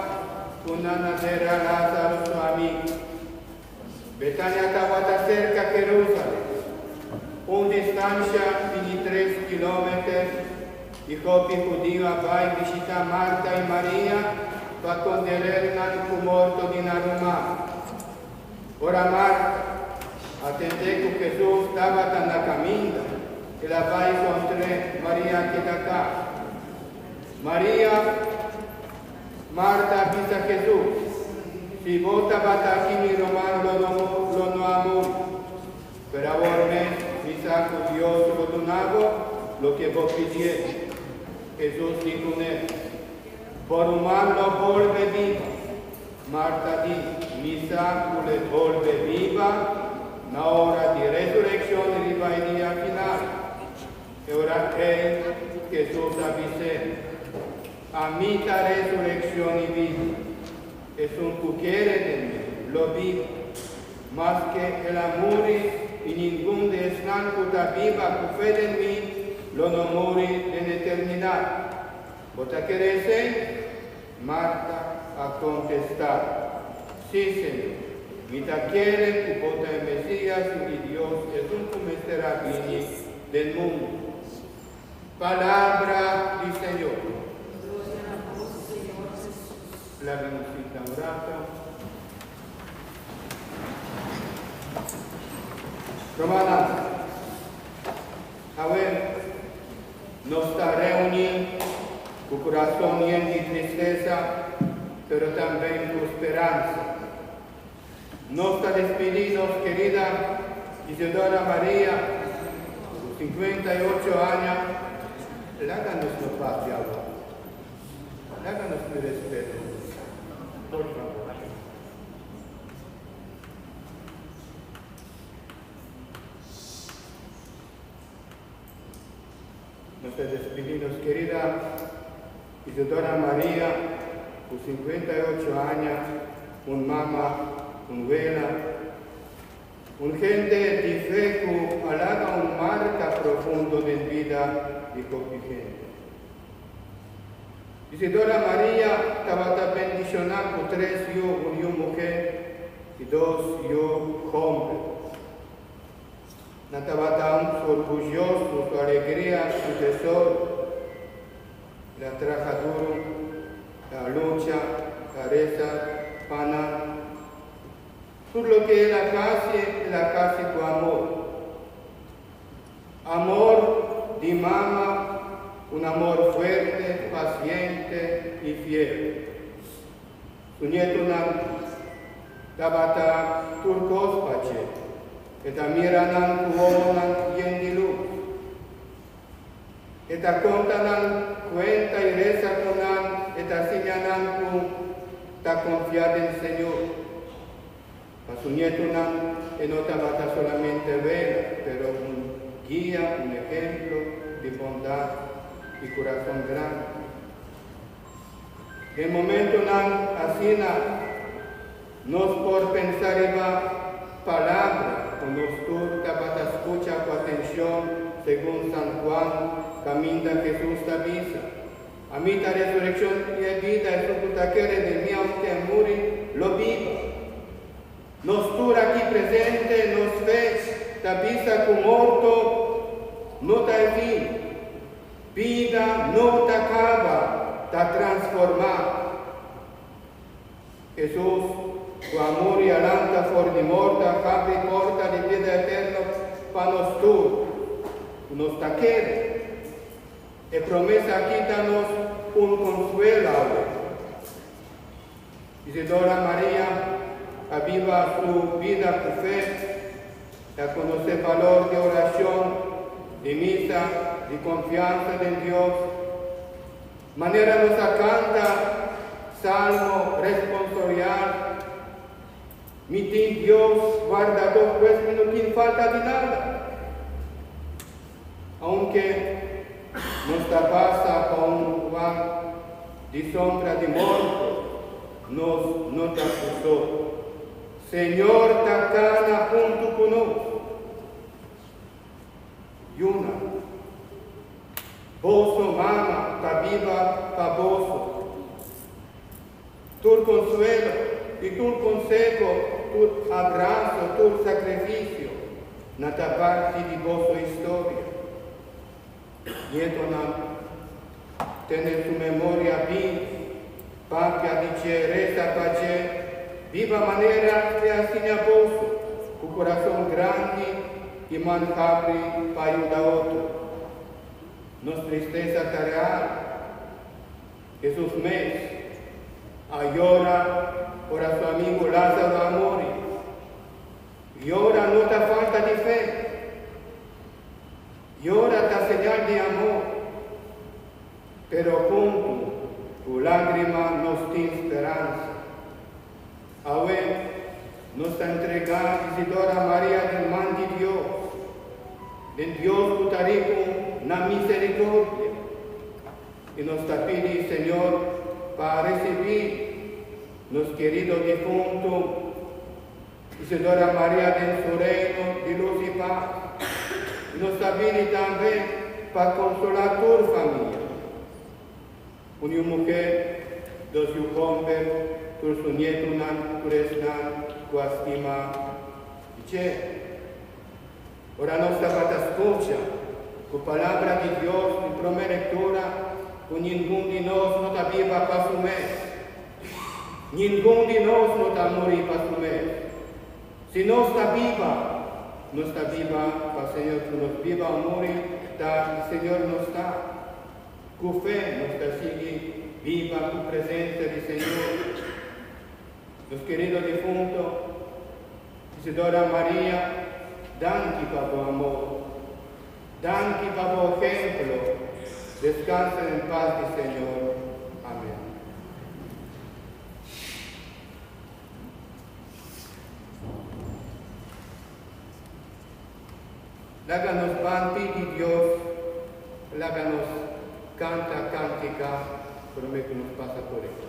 ku nan a dera Lázaro su amigu. Betania tabata serka Jerusalem, un distansia di 3 kilometer, i hopi hudiu a bai bishitá Marta i Maria pa kondoler nan ku morto di nan ruman. Ora Marta a tende ku Hesus tabata na kaminda, el a bai kontr'é. Maria a keda kas. Maria, Marta a bisa Hesus, Si bo tabata aki mi ruman lo no lo no a muri. Pero awor mes mi sa ku Dios lo duna bo loke bo pidié. Hesus di kuné, Bo ruman lo bolbe biba. Marta di, Mi sa ku l'e bolbe biba na ora di resurekshon riba e dia final. E ora ei Hesus a bis'é, Ami ta resurekshon i bida. Esun ku kere den mi, lo biba, maske el a muri, i ningun di esnan ku ta biba ku fe den mi lo no muri den eternidat. Bo ta kere esei? Marta a kontestá, Sí, Señor, mi ta kere ku bo ta e Mesías, Yu di Dios, esun ku mester a bini den mundu. Palabra di Señor. Gloria na bo, Señor Jesus. Laga nos sinta un rato. Rumannan, awe nos ta reuní ku kurason yen di tristesa, pero tambe ku speransa. Nos ta despidí nos kerida Isidora Maria ku 58 aña. Laga nos no papia awor. Laga nos pidi respeto. Por fabor. Nos ta despidí nos kerida Isidora Maria ku 58 aña, un mama, un wela, un hende di fe ku a laga un marka profundo den bida di hopi hende. Isidora Maria tabata bendishoná ku tres yu, un yu muhé i dos yu hòmber. Nan tabata un su orguyoso, su alegria, su tesoro. El a traha duru, el a lucha, el a resa pa nan. Tur loke el a hasi, el a hasi ku amor. Amor di mama, un amor fuerte, pasiente i fiel. Su nietonan tabata tur kos pa dje. E ta mira nan ku wowonan yen di lus. E ta konta nan kuenta i resa ku nan, e ta siña nan ku ta konfia den Señor. Pa su nietonan e no tabata solamente wela, pero un guia, un ehemplo di bondat i kurason grandi. Den momentonan asina, nos por pensa riba palabra ku nos tur tabata skucha ku atenshon segun San Juan, kaminda Hesus ta bisa, Ami ta resurekshon i e bida, esun ku ta kere den mi aunke e muri, lo biba. Nos tur aki presente, nos fe ta bisa ku morto no ta e fin. Bida no ta kaba, ta transformá. Hesus, ku a muri a lanta for di morto a habri porta di bida eterno pa nos tur ku nos ta kere. E promesa aki ta nos un konsuelo awe. Isidora Maria a biba su bida ku fe, ta konosé balor di orashon, di misa, di konfiansa den Dios. Manera nos a kanta Salmo responsorial, Mi tin Dios wardadó, pues mi no tin falta di nada. Aunke nos ta pasa pa un lugar di sombra di morto, nos no ta su so. Señor ta kana huntu ku nos. Yunan, boso mama ta biba pa boso. consuelo y tur conseho, tur abraso, tur sacrificio, nan ta parti di boso historia. Nietonan, tene su memoria biba, papia di dje, resa pa dje, biba manera el a siña boso, cu curason grandi y man habri pa yuda otro. Nos tristesa ta real. Hesus mes a yora ora su amigo Lázaro a muri. Yora no ta falta di fe. Yora ta señal di amor. Pero hunto cu lagrima nos tin speransa. Awe nos ta entrega Isidora Maria den man di Dios, den Dios cu ta rico na misericordia. Y nos ta pidi Señor pa ricibi nos querido difunto Isidora Maria den su reino di luz y paz. Y nos ta pidi tambe pa consola tur famia. Un yiu muher, dos yiu homber, tur su nietonan, tur esnan cu a stima dje. Ora nos tabata scucha cu palabra di Dios di prome lectura cu ningun di nos no ta biba pa su mes. Ningun di nos no ta muri pa su mes. Si nos ta biba, nos ta biba pa Señor cu nos biba o muri ta di Señor nos ta. Cu fe nos ta sigui biba cu presencia di Señor. Nos querido difunto Isidora Maria, danki pa bo amor. Danki pa bo ehemplo. Descansa en paz di Señor. Amen. Laga nos ban pidi Dios, laga nos canta cantica prome cu nos pasa colecta.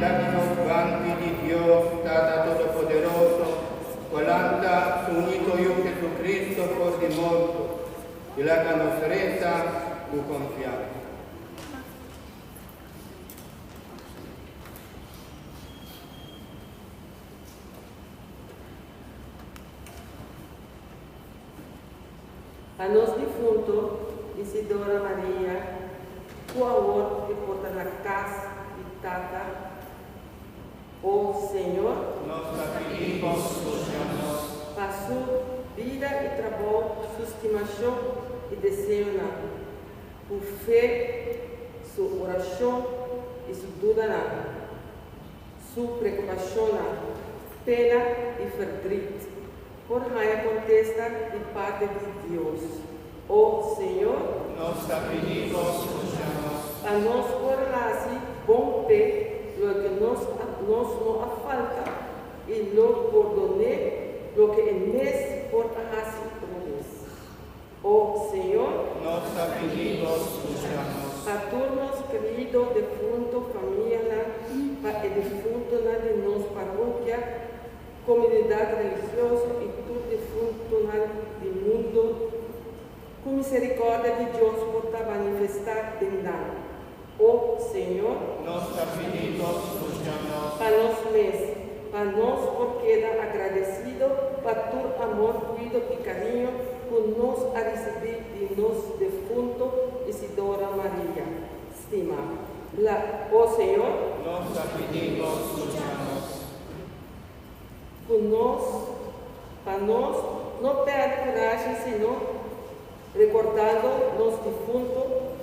Laga nos ban pidi Dios, Tata Todopoderoso, cu a lanta su unico Yu Jesucristo for di morto, y laga nos reza cu confiansa. Pa nos difunto Isidora Maria, ku awor e por ta na kas di Tata, O Señor, Nos ta pidi Bo skucha nos. Pa su bida i trabou, su stimashon i deseonan, ku fe, su orashon i su dudanan, su preokupashonnan, pena i ferdrit, por haña kontesta di parti di Dios. O Señor. Nos ta pidi Bo skucha nos. Pa nos por hasi bon p'e loke nos nos no a falta i lo pordon'é loke e mes por a hasi robes. O Señor. Nos ta pidi Bo skucha nos. Pa tur nos kerido defunto famianan, pa e defuntonan di nos parokia, Comunidad religioso y tur defuntonan di mundo, cu misericordia di Dios por ta manifesta den nan. O Señor. Nos ta pidi Bo scucha nos. Pa nos mes, pa nos por keda agradecido pa tur amor, cuido y cariño cu nos a ricibi di nos defunto Isidora Maria stima. La, O Señor. Nos ta pidi Bo scucha nos. Ku nos, pa nos no pèrdè kurashi sino rekordando nos difunto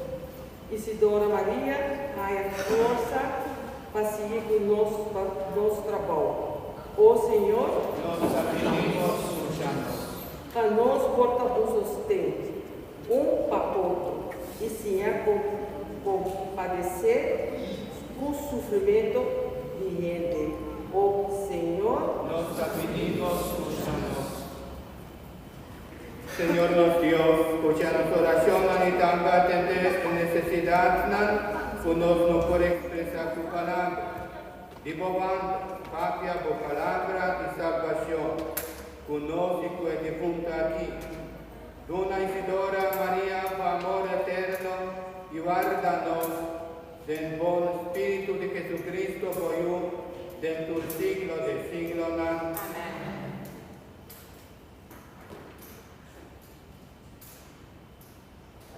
Isidora Maria haña forsa pa sigui ku nos pa nos trabou. O Señor. Nos ta pidi Bo skucha nos. Pa nos por ta un sosten un pa otro i siña kompadesé ku sufrimentu di hende, o Señor. Nos ta pidi Bo skucha nos. Señor nos Dios, skucha nos orashonnan i tambe atendé e nesesidatnan ku nos no por ekspresá ku palabra. Di Bo banda, papia Bo palabra di salbashon ku nos i ku e difuntu aki. Duna Isidora Maria bo amor eterno i warda nos den bon spiritu di Jesucristo bo Yu den tur siglo de siglonan.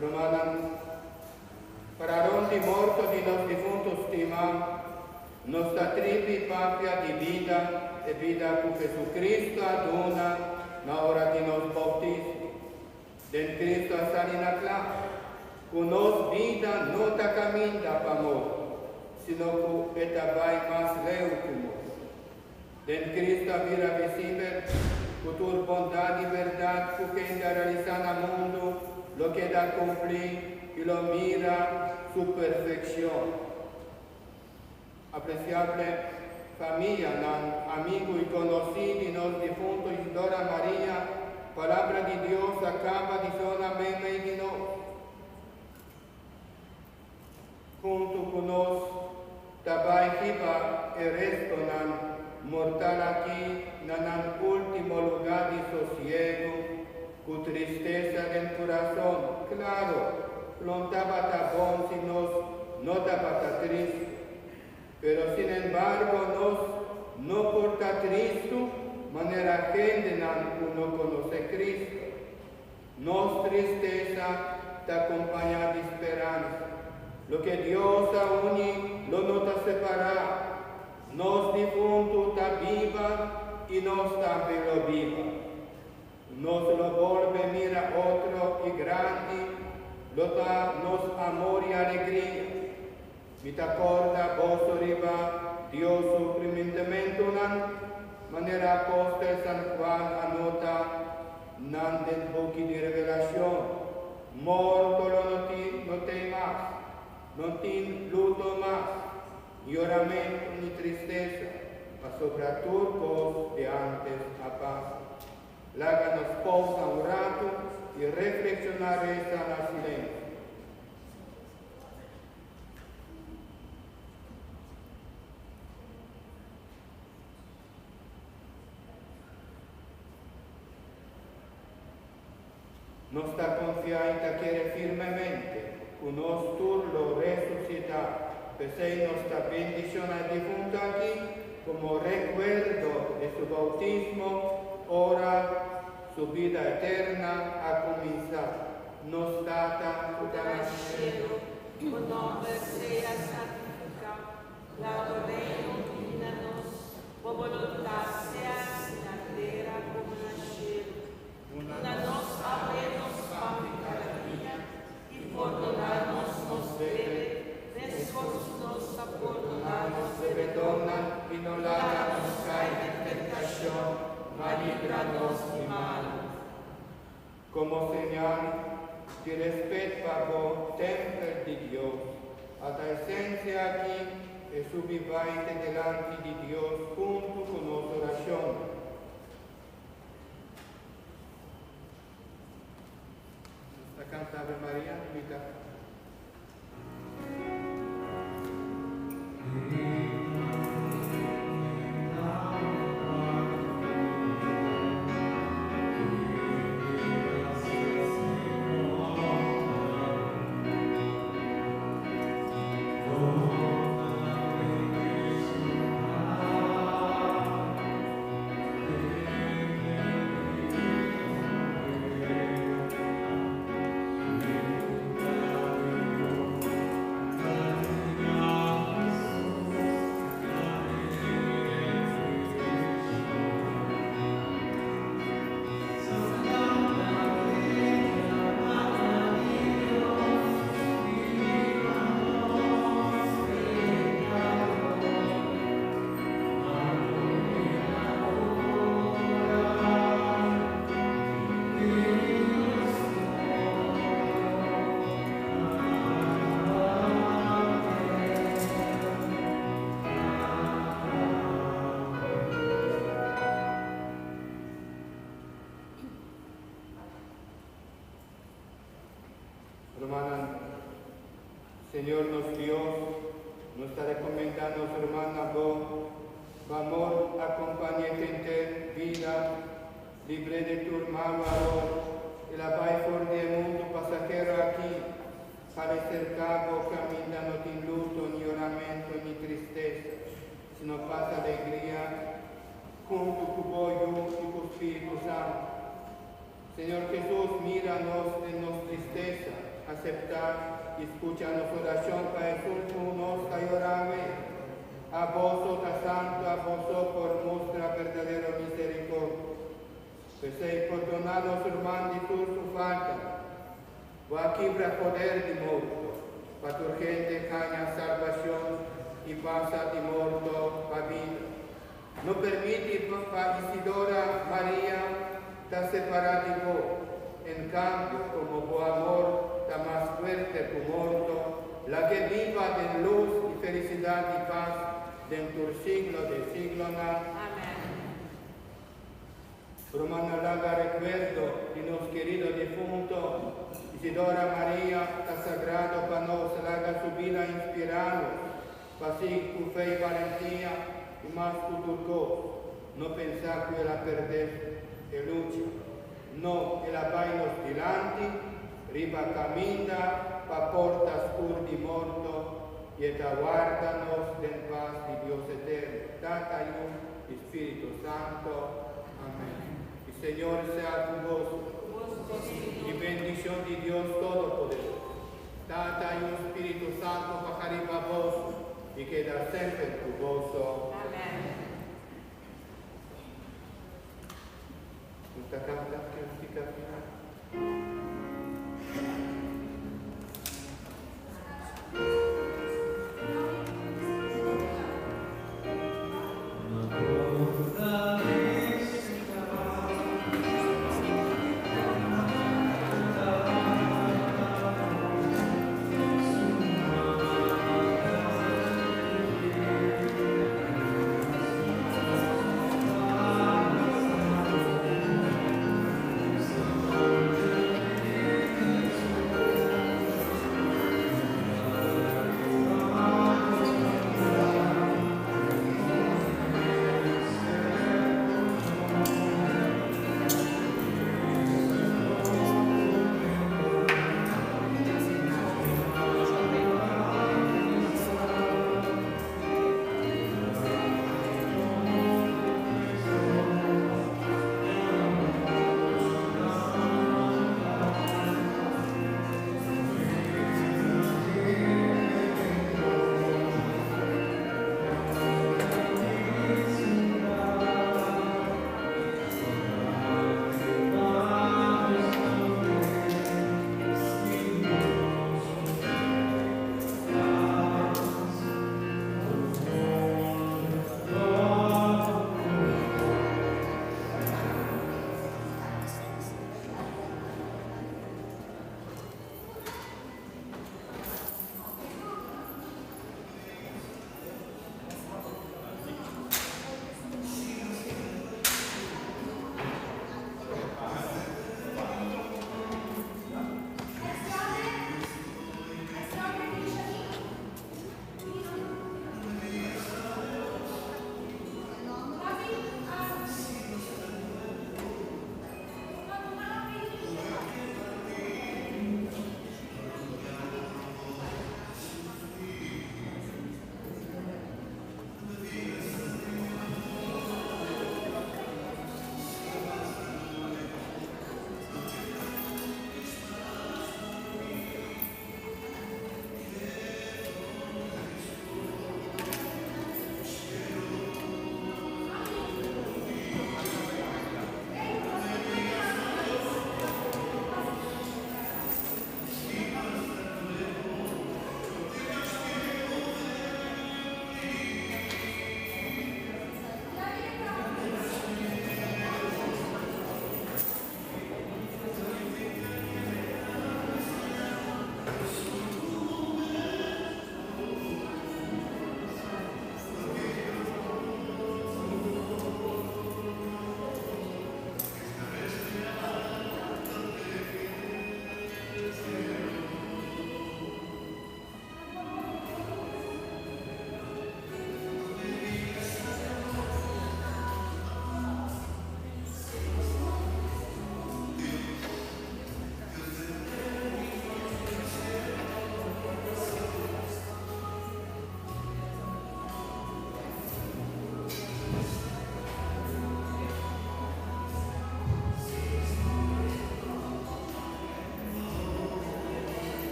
Rumannan, para rond di morto di nos difunto stimá, nos ta tribi papia di bida, e bida ku Jesucristo a duna na ora di nos boutismo. Den Cristo a sali na kla ku nos bida no ta kaminda pa morto, sino ku e ta bai mas leu ku morto. Den Cristo a bira visibel cu tur bondad y berdad cu kende a realisa na mundo lo keda cumpli y lo mira su perfeccion. Apreciable famianan, amigo y conoci di nos difunto Isidora Maria, Palabra di Dios a caba di sona meimei di nos. Huntu ku nos ta bai hiba e restonan mortal aki na nan último lugá di sosiegu, ku tristesa den kurason. Klaro, lo tabata bon si nos no tabata tristu. Pero sinembargo nos no por ta tristu manera hendenan ku no konosé Cristo. Nos tristesa ta kompañá di speransa. Loke Dios a uni lo no ta separá. Nos difuntu ta biba i nos tambe lo biba. Nos lo bolbe mira otro i grandi lo ta nos amor i alegria. Mi ta kòrda boso riba Dios su primintimentunan, manera apòstel San Juan a nota nan den buki di Revelashon, Morto lo no tin no tei mas, no tin luto mas, ni yoramentu ni tristesa, pasobra tur kos di ántes a pasa. Laga nos pousa un ratu i reflekshoná resa na silensio. Nos ta konfia i ta kere firmemente ku nos tur lo resusitá. P'esei nos ta bendishoná e difuntu aki komo rekuerdo di su boutismo ora. Su bida eterno a kuminsá. Nos Tata, ku ta na shelu, Bo nòmber sea santifiká, laga bo reino bini na nos, bo boluntat sea hasí na tera komo na shelu. Duna nos awe nos pan di kada dia, i pordoná nos nos debe, meskos ku nos ta pordoná nos debedónan, i no laga nos kai den tentashon, ma libra nos di malu. Komo señal di rèspèt pa bo tèmpel di Dios, ata e sensia akí e subi bai te dilanti di Dios huntu ku nos orashon. Nos ta kanta Ave Maria, mi ta. Rumannan, Señor nos Dios, nos ta rekomendá nos ruman na Bo, pa amor akompañ'é henter bida, libr'é di tur mal awor, el a bai for di e mundu pasahero akí, pa reserká Bo kaminda no tin luto, ni yoramentu, ni tristesa, sino pas, alegria, huntu ku Bo Yu i ku Spiritu Santu. Señor Hesus, mira nos den nos tristesa, aseptá i skucha nos orashon pa esun ku nos ta yora awe. Abo so ta santu, abo so por mustra berdadero miserikòrdia. P'esei, pordoná nos ruman di tur su faltanan. Bo a kibra poder di morto, pa tur hende haña salbashon i pasa di morto pa bida. No permiti pa Isidora Maria ta separá di bo. En kambio, komo bo amor ta mas fuerte ku morto, lag'é biba den lus i felisidat i pas den tur siglo de siglonan. Amèn. Rumannan laga rekuerdo di nos kerido difunto Isidora Maria ta sagrado pa nos, laga su bida inspirá nos pa sigui ku fe i balentia i mas ku tur kos, no pensa ku el a pèrdè e lucha. No, el a bai nos dilanti riba kaminda pa porta skur di morto i e ta warda nos den pas di Dios eterno, Tata, Yu i Spiritu Santo. Amèn. I Señor sea ku boso. I bendishon di Dios Todopoderoso, Tata, Yu, Spiritu Santo baha riba boso i keda semper ku boso. Amèn. Nos ta kanta.